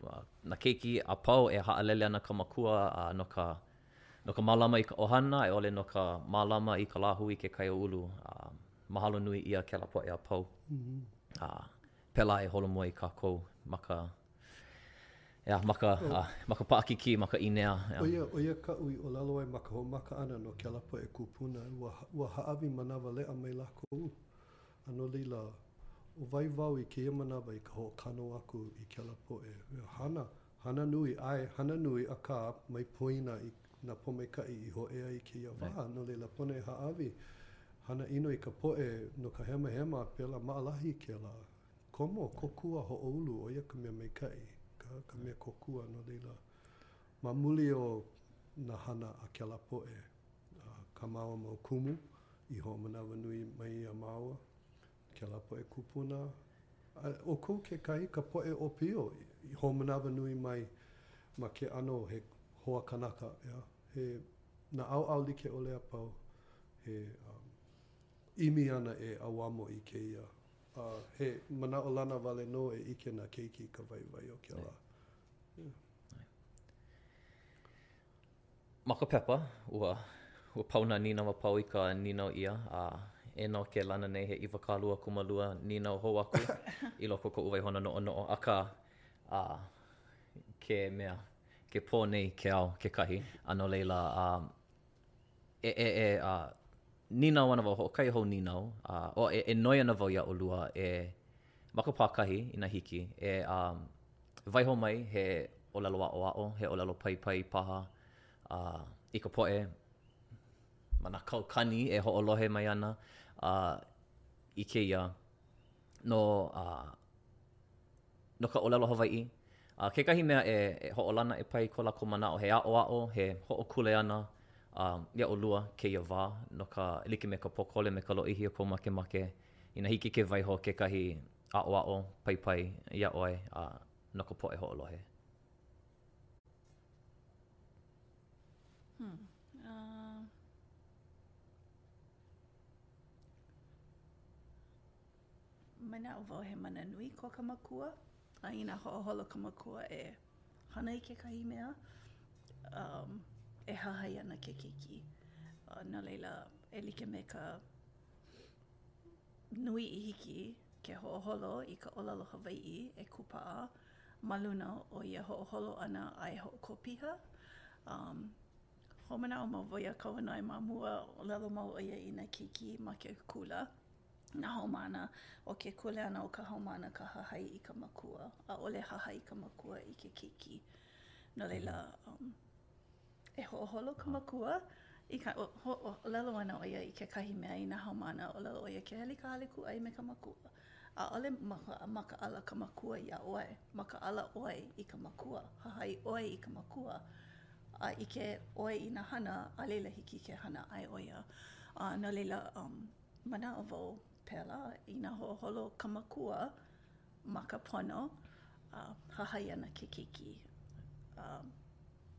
nā keiki a pau e haʻalele ana ka makua a no ka no ka mālama i ka ʻohana a i ʻole no ka mālama i ka lāhui ke kaiāulu. Mahalo nui ʻia kēlā poʻe a pau. A pēlā e holomua ai kākou ma ka, ʻeā, ma ka, ma ka paʻakikī, ma ka ʻīnea. ʻO ia, ʻo ia kaʻu i ʻōlelo ai ma ka hoʻomaka ʻana no kēlā poʻe kūpuna, ua, ua hāʻawi manawaleʻa mai lākou. A no laila, ʻo wai wau i kēia manawa i ka hoʻokano aku i kēlā poʻe. Hana, hana nui, ʻae, hana nui, akā, mai poina i nā pōmaikaʻi i hōʻea i kēia wā, no laila, pono e hāʻawi hana ʻino i ka poʻe no ka hemahema a pēlā maʻalahi kēlā. Komo, kōkua, hoʻoulu, ʻo ia ka mea maikaʻi, ka, ka mea kōkua, no laila, ma muli o nā hana a kēlā poʻe, a kā māua mau kumu i hoʻomanawanui mai iā māua, kēlā poʻe kūpuna, a ʻoukou kekahi, ka poʻe ʻōpio i hoʻomanawanui mai ma ke ʻano he hoa kanaka, ʻeā, he nā ʻaoʻao like ʻole a pau, he um, ʻimi ana e ʻauamo i kēia. A he manaʻolana wale nō e ʻike nā keiki i ka waiwai o kēlā. Yeah. Ma ka pepa, ua, ua pau nā nīnau a pau i ka nīnau ʻia, a e nō ke lana nei he 20 kūmālua nīnau hou aku i loko o koʻu waihona noʻonoʻo, akā, a, ke mea, ke pō nei ke ao kekahi, a no laila, a, e, e, e, a, nīnau ana wau, hoʻokahi hou nīnau, a, o, e, e noi ana wau iā ʻolua e, ma ka pākahi, inā hiki, e, a, waiho mai he ʻōlelo aʻoaʻo, he ʻōlelo paipai paha, a, i ka poʻe ma nā kaukani e hoʻolohe mai ana, a, i kēia, no, a, no ka ʻōlelo Hawaiʻi. A kekahi mea e, e hoʻolana e pai ko lākou manaʻo, he aʻoaʻo, he hoʻokuleana a, iā ʻolua kēia wā no ka, e like me ka pōkole me ka lōʻihi o kou makemake, inā hiki ke waiho kekahi aʻoaʻo paipai iā ʻoe a no ka poʻe hoʻolohe. Hmm. Uh... Manaʻo wau he mana nui ko ka makua, a inā hoʻoholo ka makua e hana i kekahi mea, um, e hahai ana ke keiki. No laila, e like me ka nui i hiki ke hoʻoholo i ka ʻōlelo Hawaiʻi e kūpaʻa ma luna o ia hoʻoholo ʻana a e hoʻokō piha. Um, hoʻomanaʻo mau wau iā Kauanoe ma mua, ʻōlelo mau ʻo ia i nā keiki ma ke kula, nā haumāna, ʻo ke kuleana o ka haumāna ka hahai i ka makua, ʻaʻole hahai ka makua i ke keiki. No laila, um, E hoʻoholo ka makua i ka ʻōlelo ana ʻo ia i kekahi mea i nā haumāna, ʻōlelo ʻo ia ke hele i ka hale kūʻai me ka makua. ʻAʻole makaʻala ka makua iā ʻoe, makaʻala ʻoe i ka makua, hahai ʻoe i ka makua, a ʻike ʻoe i nā hana, a laila hiki ke hana ʻaeʻoia. A no laila, manaʻo wau pēlā, inā hoʻoholo ka makua ma ka pono, a hahai ana ke keiki. A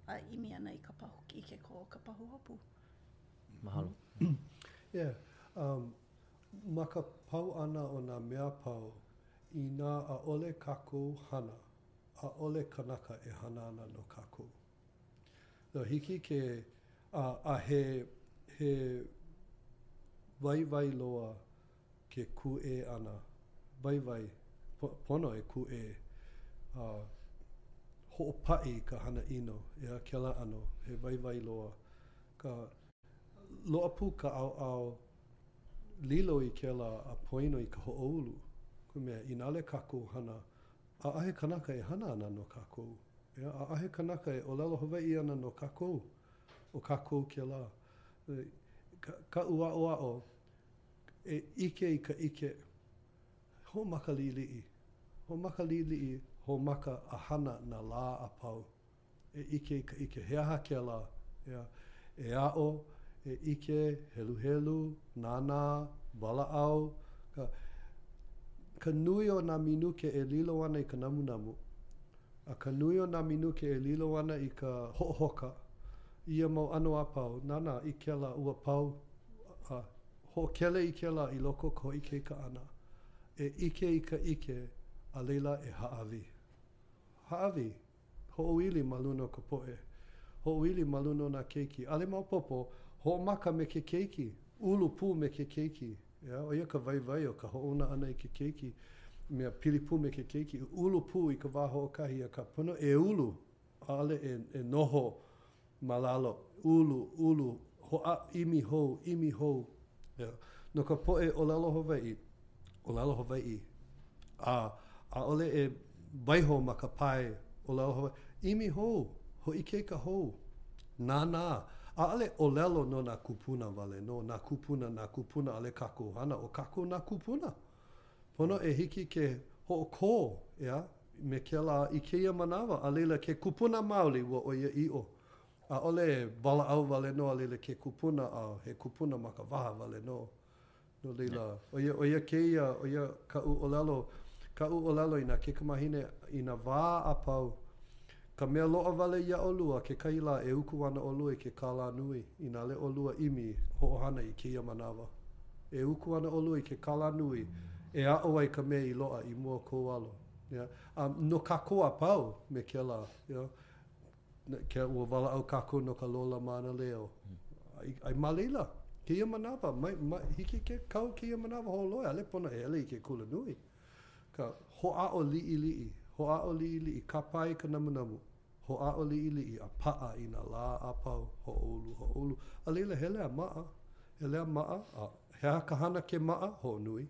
a ʻimi ana i ka pahu, i ke kō o ka pahuhopu. Mahalo. Yeah. Um, ma ka pau ʻana o nā mea pau, inā ʻaʻole kākou hana, ʻaʻole kanaka e hana ana no kākou. No, hiki ke, a, a he, he waiwai loa ke kūʻē ʻana, waiwai, pono e kūʻē, a hoʻopaʻi i ka hana ʻino, ʻeā, kēlā ʻano, he waiwai loa. Ka loaʻa pū ka ʻaoʻao lilo i kēlā a poino i ka hoʻoulu, ka mea, inā ʻaʻole kākou hana, ʻaʻahe kanaka e hana ana no kākou, ʻeā, ʻaʻahe kanaka e ʻōlelo Hawaiʻi ana no kākou, ʻo kākou kēlā. Kaʻu aʻoaʻo, E ʻike i ka ʻike, hoʻomaka liʻiliʻi, hoʻomaka liʻiliʻi, hoʻomaka a hana nā lā a pau. E ʻike i ka ʻike, he aha kēlā? ʻEā, e aʻo, e ʻike, heluhelu, nānā, walaʻau, ka, ka nui o nā minuke e lilo ana i ka namunamu, a ka nui o nā minuke e lilo ana i ka hoʻohoka, ia mau ʻano a pau, nānā i kēlā, ua pau, a hoʻokele i kēlā i loko o ka hoʻoikaika ʻana, e ʻike i ka ʻike, a laila e hāʻawi. Hāʻawi, hoʻoili ma luna o ka poʻe. Hoʻoili ma luna o nā keiki. ʻAʻole maopopo, hoʻomaka me ke keiki, ulu pū me ke keiki. ʻEā, ʻo ia ka waiwai o ka hoʻouna ʻana i ke keiki, mea pili pū me ke keiki, ulu pū i ka wā hoʻokahi, akā pono e ulu, ʻaʻole e, e noho ma lalo, ulu, ulu, hoʻā, ʻimi hou, ʻimi hou. Yeah. No ka poʻe ʻōlelo Hawaiʻi, ʻōlelo Hawaiʻi, a ʻaʻole e waiho ma ka pae ʻōlelo Hawaiʻi, ʻimi hou, hoʻoikaika hou, nānā. ʻAʻole ʻōlelo no nā kūpuna wale nō, nā kūpuna, nā kūpuna, ʻaʻole kākou hana, ʻo kākou nā kūpuna. Pono e hiki ke hoʻokō, ʻeā, me kēlā i kēia manawa, a laila ke kupuna maoli ua ʻoiaʻiʻo. ʻAʻole e walaʻau wale nō a laila ke kupuna a he kupuna ma ka waha wale nō. No laila, ʻo ia, ʻo ia kēia, ʻo ia kaʻu ʻōlelo, kaʻu ʻōlelo i nā kaikamāhine i nā wā a pau, ka mea loaʻa wale iā ʻolua, kekahi lā e uku ana ʻolua i ke kālā nui, inā ʻaʻole ʻolua ʻimi hoʻohana i kēia manawa. E uku ana ʻolua i ke kālā nui e aʻo ai ka mea i loaʻa i mua o kou alo. Yeah. A no kākou a pau me kēlā, you know, ke, ua walaʻau kākou no ka lola mānaleo. Ai, ai ma laila, kēia manawa, mai, mai, hiki ke kau kēia manawa hoʻolohe, ʻaʻole pono e hele i ke kula nui. Ka hoʻāʻo liʻiliʻi, hoʻāʻo liʻiliʻi, kāpae i ka namunamu, hoʻāʻo liʻiliʻi a paʻa i nā lā a pau, hoʻoulu, hoʻoulu. A laila, hele a maʻa, hele a maʻa, a he aha ka hana ke maʻa? Hoʻonui.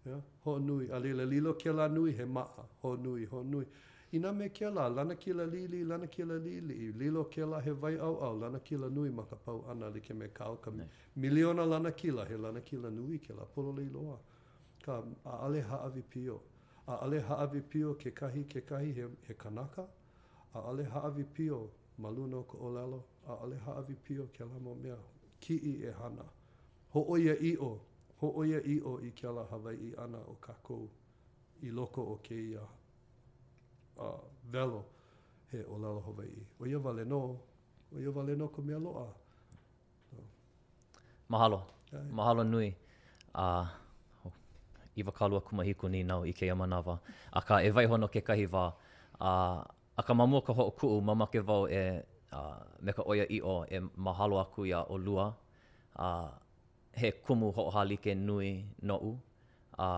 Yeah, hoʻonui. A laila, lilo kēlā nui he maʻa, hoʻonui, hoʻonui. Inā me kēlā, lanakila liʻiliʻi, lanakila liʻiliʻi, lilo kēlā he wai ʻauʻau, lanakila nui ma ka pau ʻana, like me kāu ka miliona lanakila, he lanakila nui kēlā, pololei loa. Ka, ʻaʻole hāʻawi pio. ʻAʻole hāʻawi pio kekahi kekahi he, he kanaka, ʻaʻole hāʻawi pio ma luna o ka ʻōlelo, ʻaʻole hāʻawi pio kēlā mau mea, kiʻi e hana. Hōʻoiaʻiʻo, hōʻoiaʻiʻo i kēlā Hawaiʻi ʻana o kākou i loko o kēia uh, welo he ʻōlelo Hawaiʻi. ʻO ia wale nō, ʻo ia wale nō ka mea loaʻa. Mahalo. Mahalo nui. A uh, 27 nīnau i kēia manawa. Akā, e waiho no kekahi wā. A uh, akā ma mua o ka hoʻokuʻu, mamake wau e uh, me ka ʻoiaʻiʻo e mahalo aku iā ʻolua. A he kumu hoʻohālike nui noʻu, a,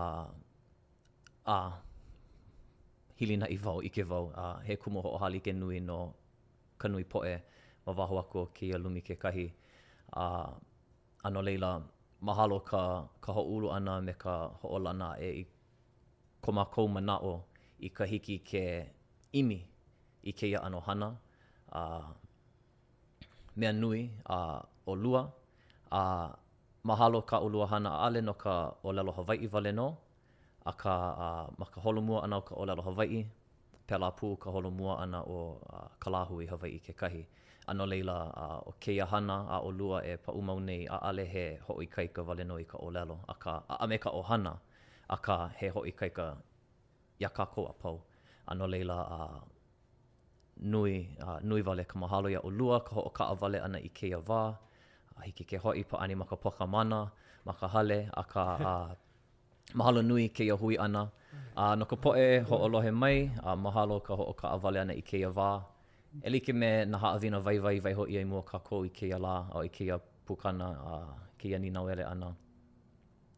a hilinaʻi wau, ʻike wau, a he kumu hoʻohālike nui no ka nui poʻe ma waho aku o kēia lumi kekahi. A, a no laila, mahalo ka, ka hoʻoulu ʻana me ka hoʻolana aʻe i ko mākou manaʻo i ka hiki ke ʻimi i kēia ʻano hana, a mea nui a ʻolua, a mahalo kā ʻolua hana ʻaʻole no ka ʻōlelo Hawaiʻi wale nō, akā ma ka holomua ʻana o ka ʻōlelo Hawaiʻi, pēlā pū ka holomua ʻana o ka lāhui Hawaiʻi kekahi. A no laila, ʻo kēia hana a ʻolua e paʻu mau nei, ʻaʻole he hoʻoikaika wale nō i ka ʻōlelo, akā, a me ka ʻohana, akā, he hoʻoikaika iā kākou a pau. A no laila, nui, nui wale ka mahalo iā ʻolua, ka hoʻokaʻawale ʻana i kēia wā. A hiki ke hoʻi pāʻani ma ka pōkamana, ma ka hale, akā, mahalo nui kēia hui ʻana. A no ka poʻe hoʻolohe mai, a mahalo ka hoʻokaʻawale ʻana i kēia wā. E like me nā haʻawina waiwai i waiho ʻia i mua o kākou i kēia lā, a i kēia pukana, a kēia nīnauele ʻana.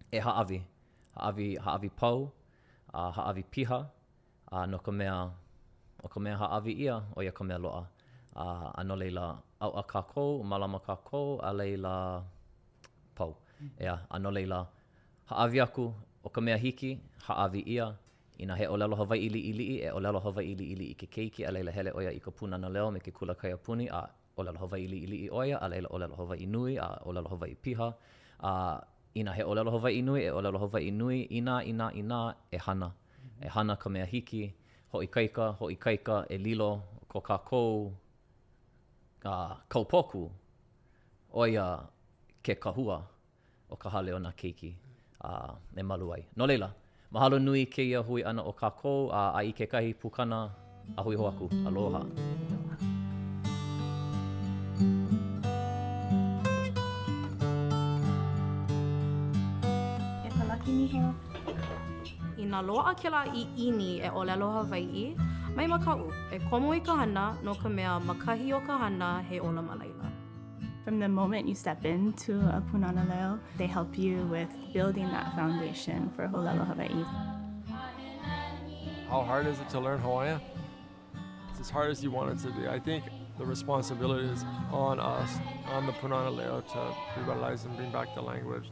E hāʻawi, hāʻawi, hāʻawi pau, a hāʻawi piha, a no ka mea, ʻo ka mea hāʻawi ʻia, ʻo ia ka mea loaʻa. A, a no laila, ʻauʻa kākou, mālama kākou, a laila, pau. ʻEā, a no laila, hāʻawi aku, ʻo ka mea hiki, hāʻawi ʻia, inā he ʻōlelo Hawaiʻi liʻiliʻi, e ʻōlelo Hawaiʻi liʻiliʻi ke keiki, a laila hele ʻo ia i ka Pūnana Leo me ke kula kaiapuni, a ʻōlelo Hawaiʻi liʻiliʻi ʻo ia, a laila ʻōlelo Hawaiʻi nui, a ʻōlelo Hawaiʻi piha, a inā he ʻōlelo Hawaiʻi nui, e ʻōlelo Hawaiʻi nui, inā, inā, inā, e hana. E hana ka mea hiki, hoʻoikaika, hoʻoikaika, e lilo ko kākou kaupoku, ʻo ia ke kahua o ka hale o nā keiki a e malu ai. No laila, mahalo nui kēia hui ʻana o kākou a, a i kekahi pukana a hui hou aku. Aloha. E Palaki Niho. Inā loaʻa kēlā ʻiʻini e ʻōlelo Hawaiʻi, mai makaʻu, e komo i ka hana, no ka mea, ma kahi o ka hana, he ola ma laila. From the moment you step into a Pūnana Leo, they help you with building that foundation for ʻōlelo Hawaiʻi. How hard is it to learn Hawaiian? It's as hard as you want it to be. I think the responsibility is on us, on the Pūnana Leo, to revitalize and bring back the language.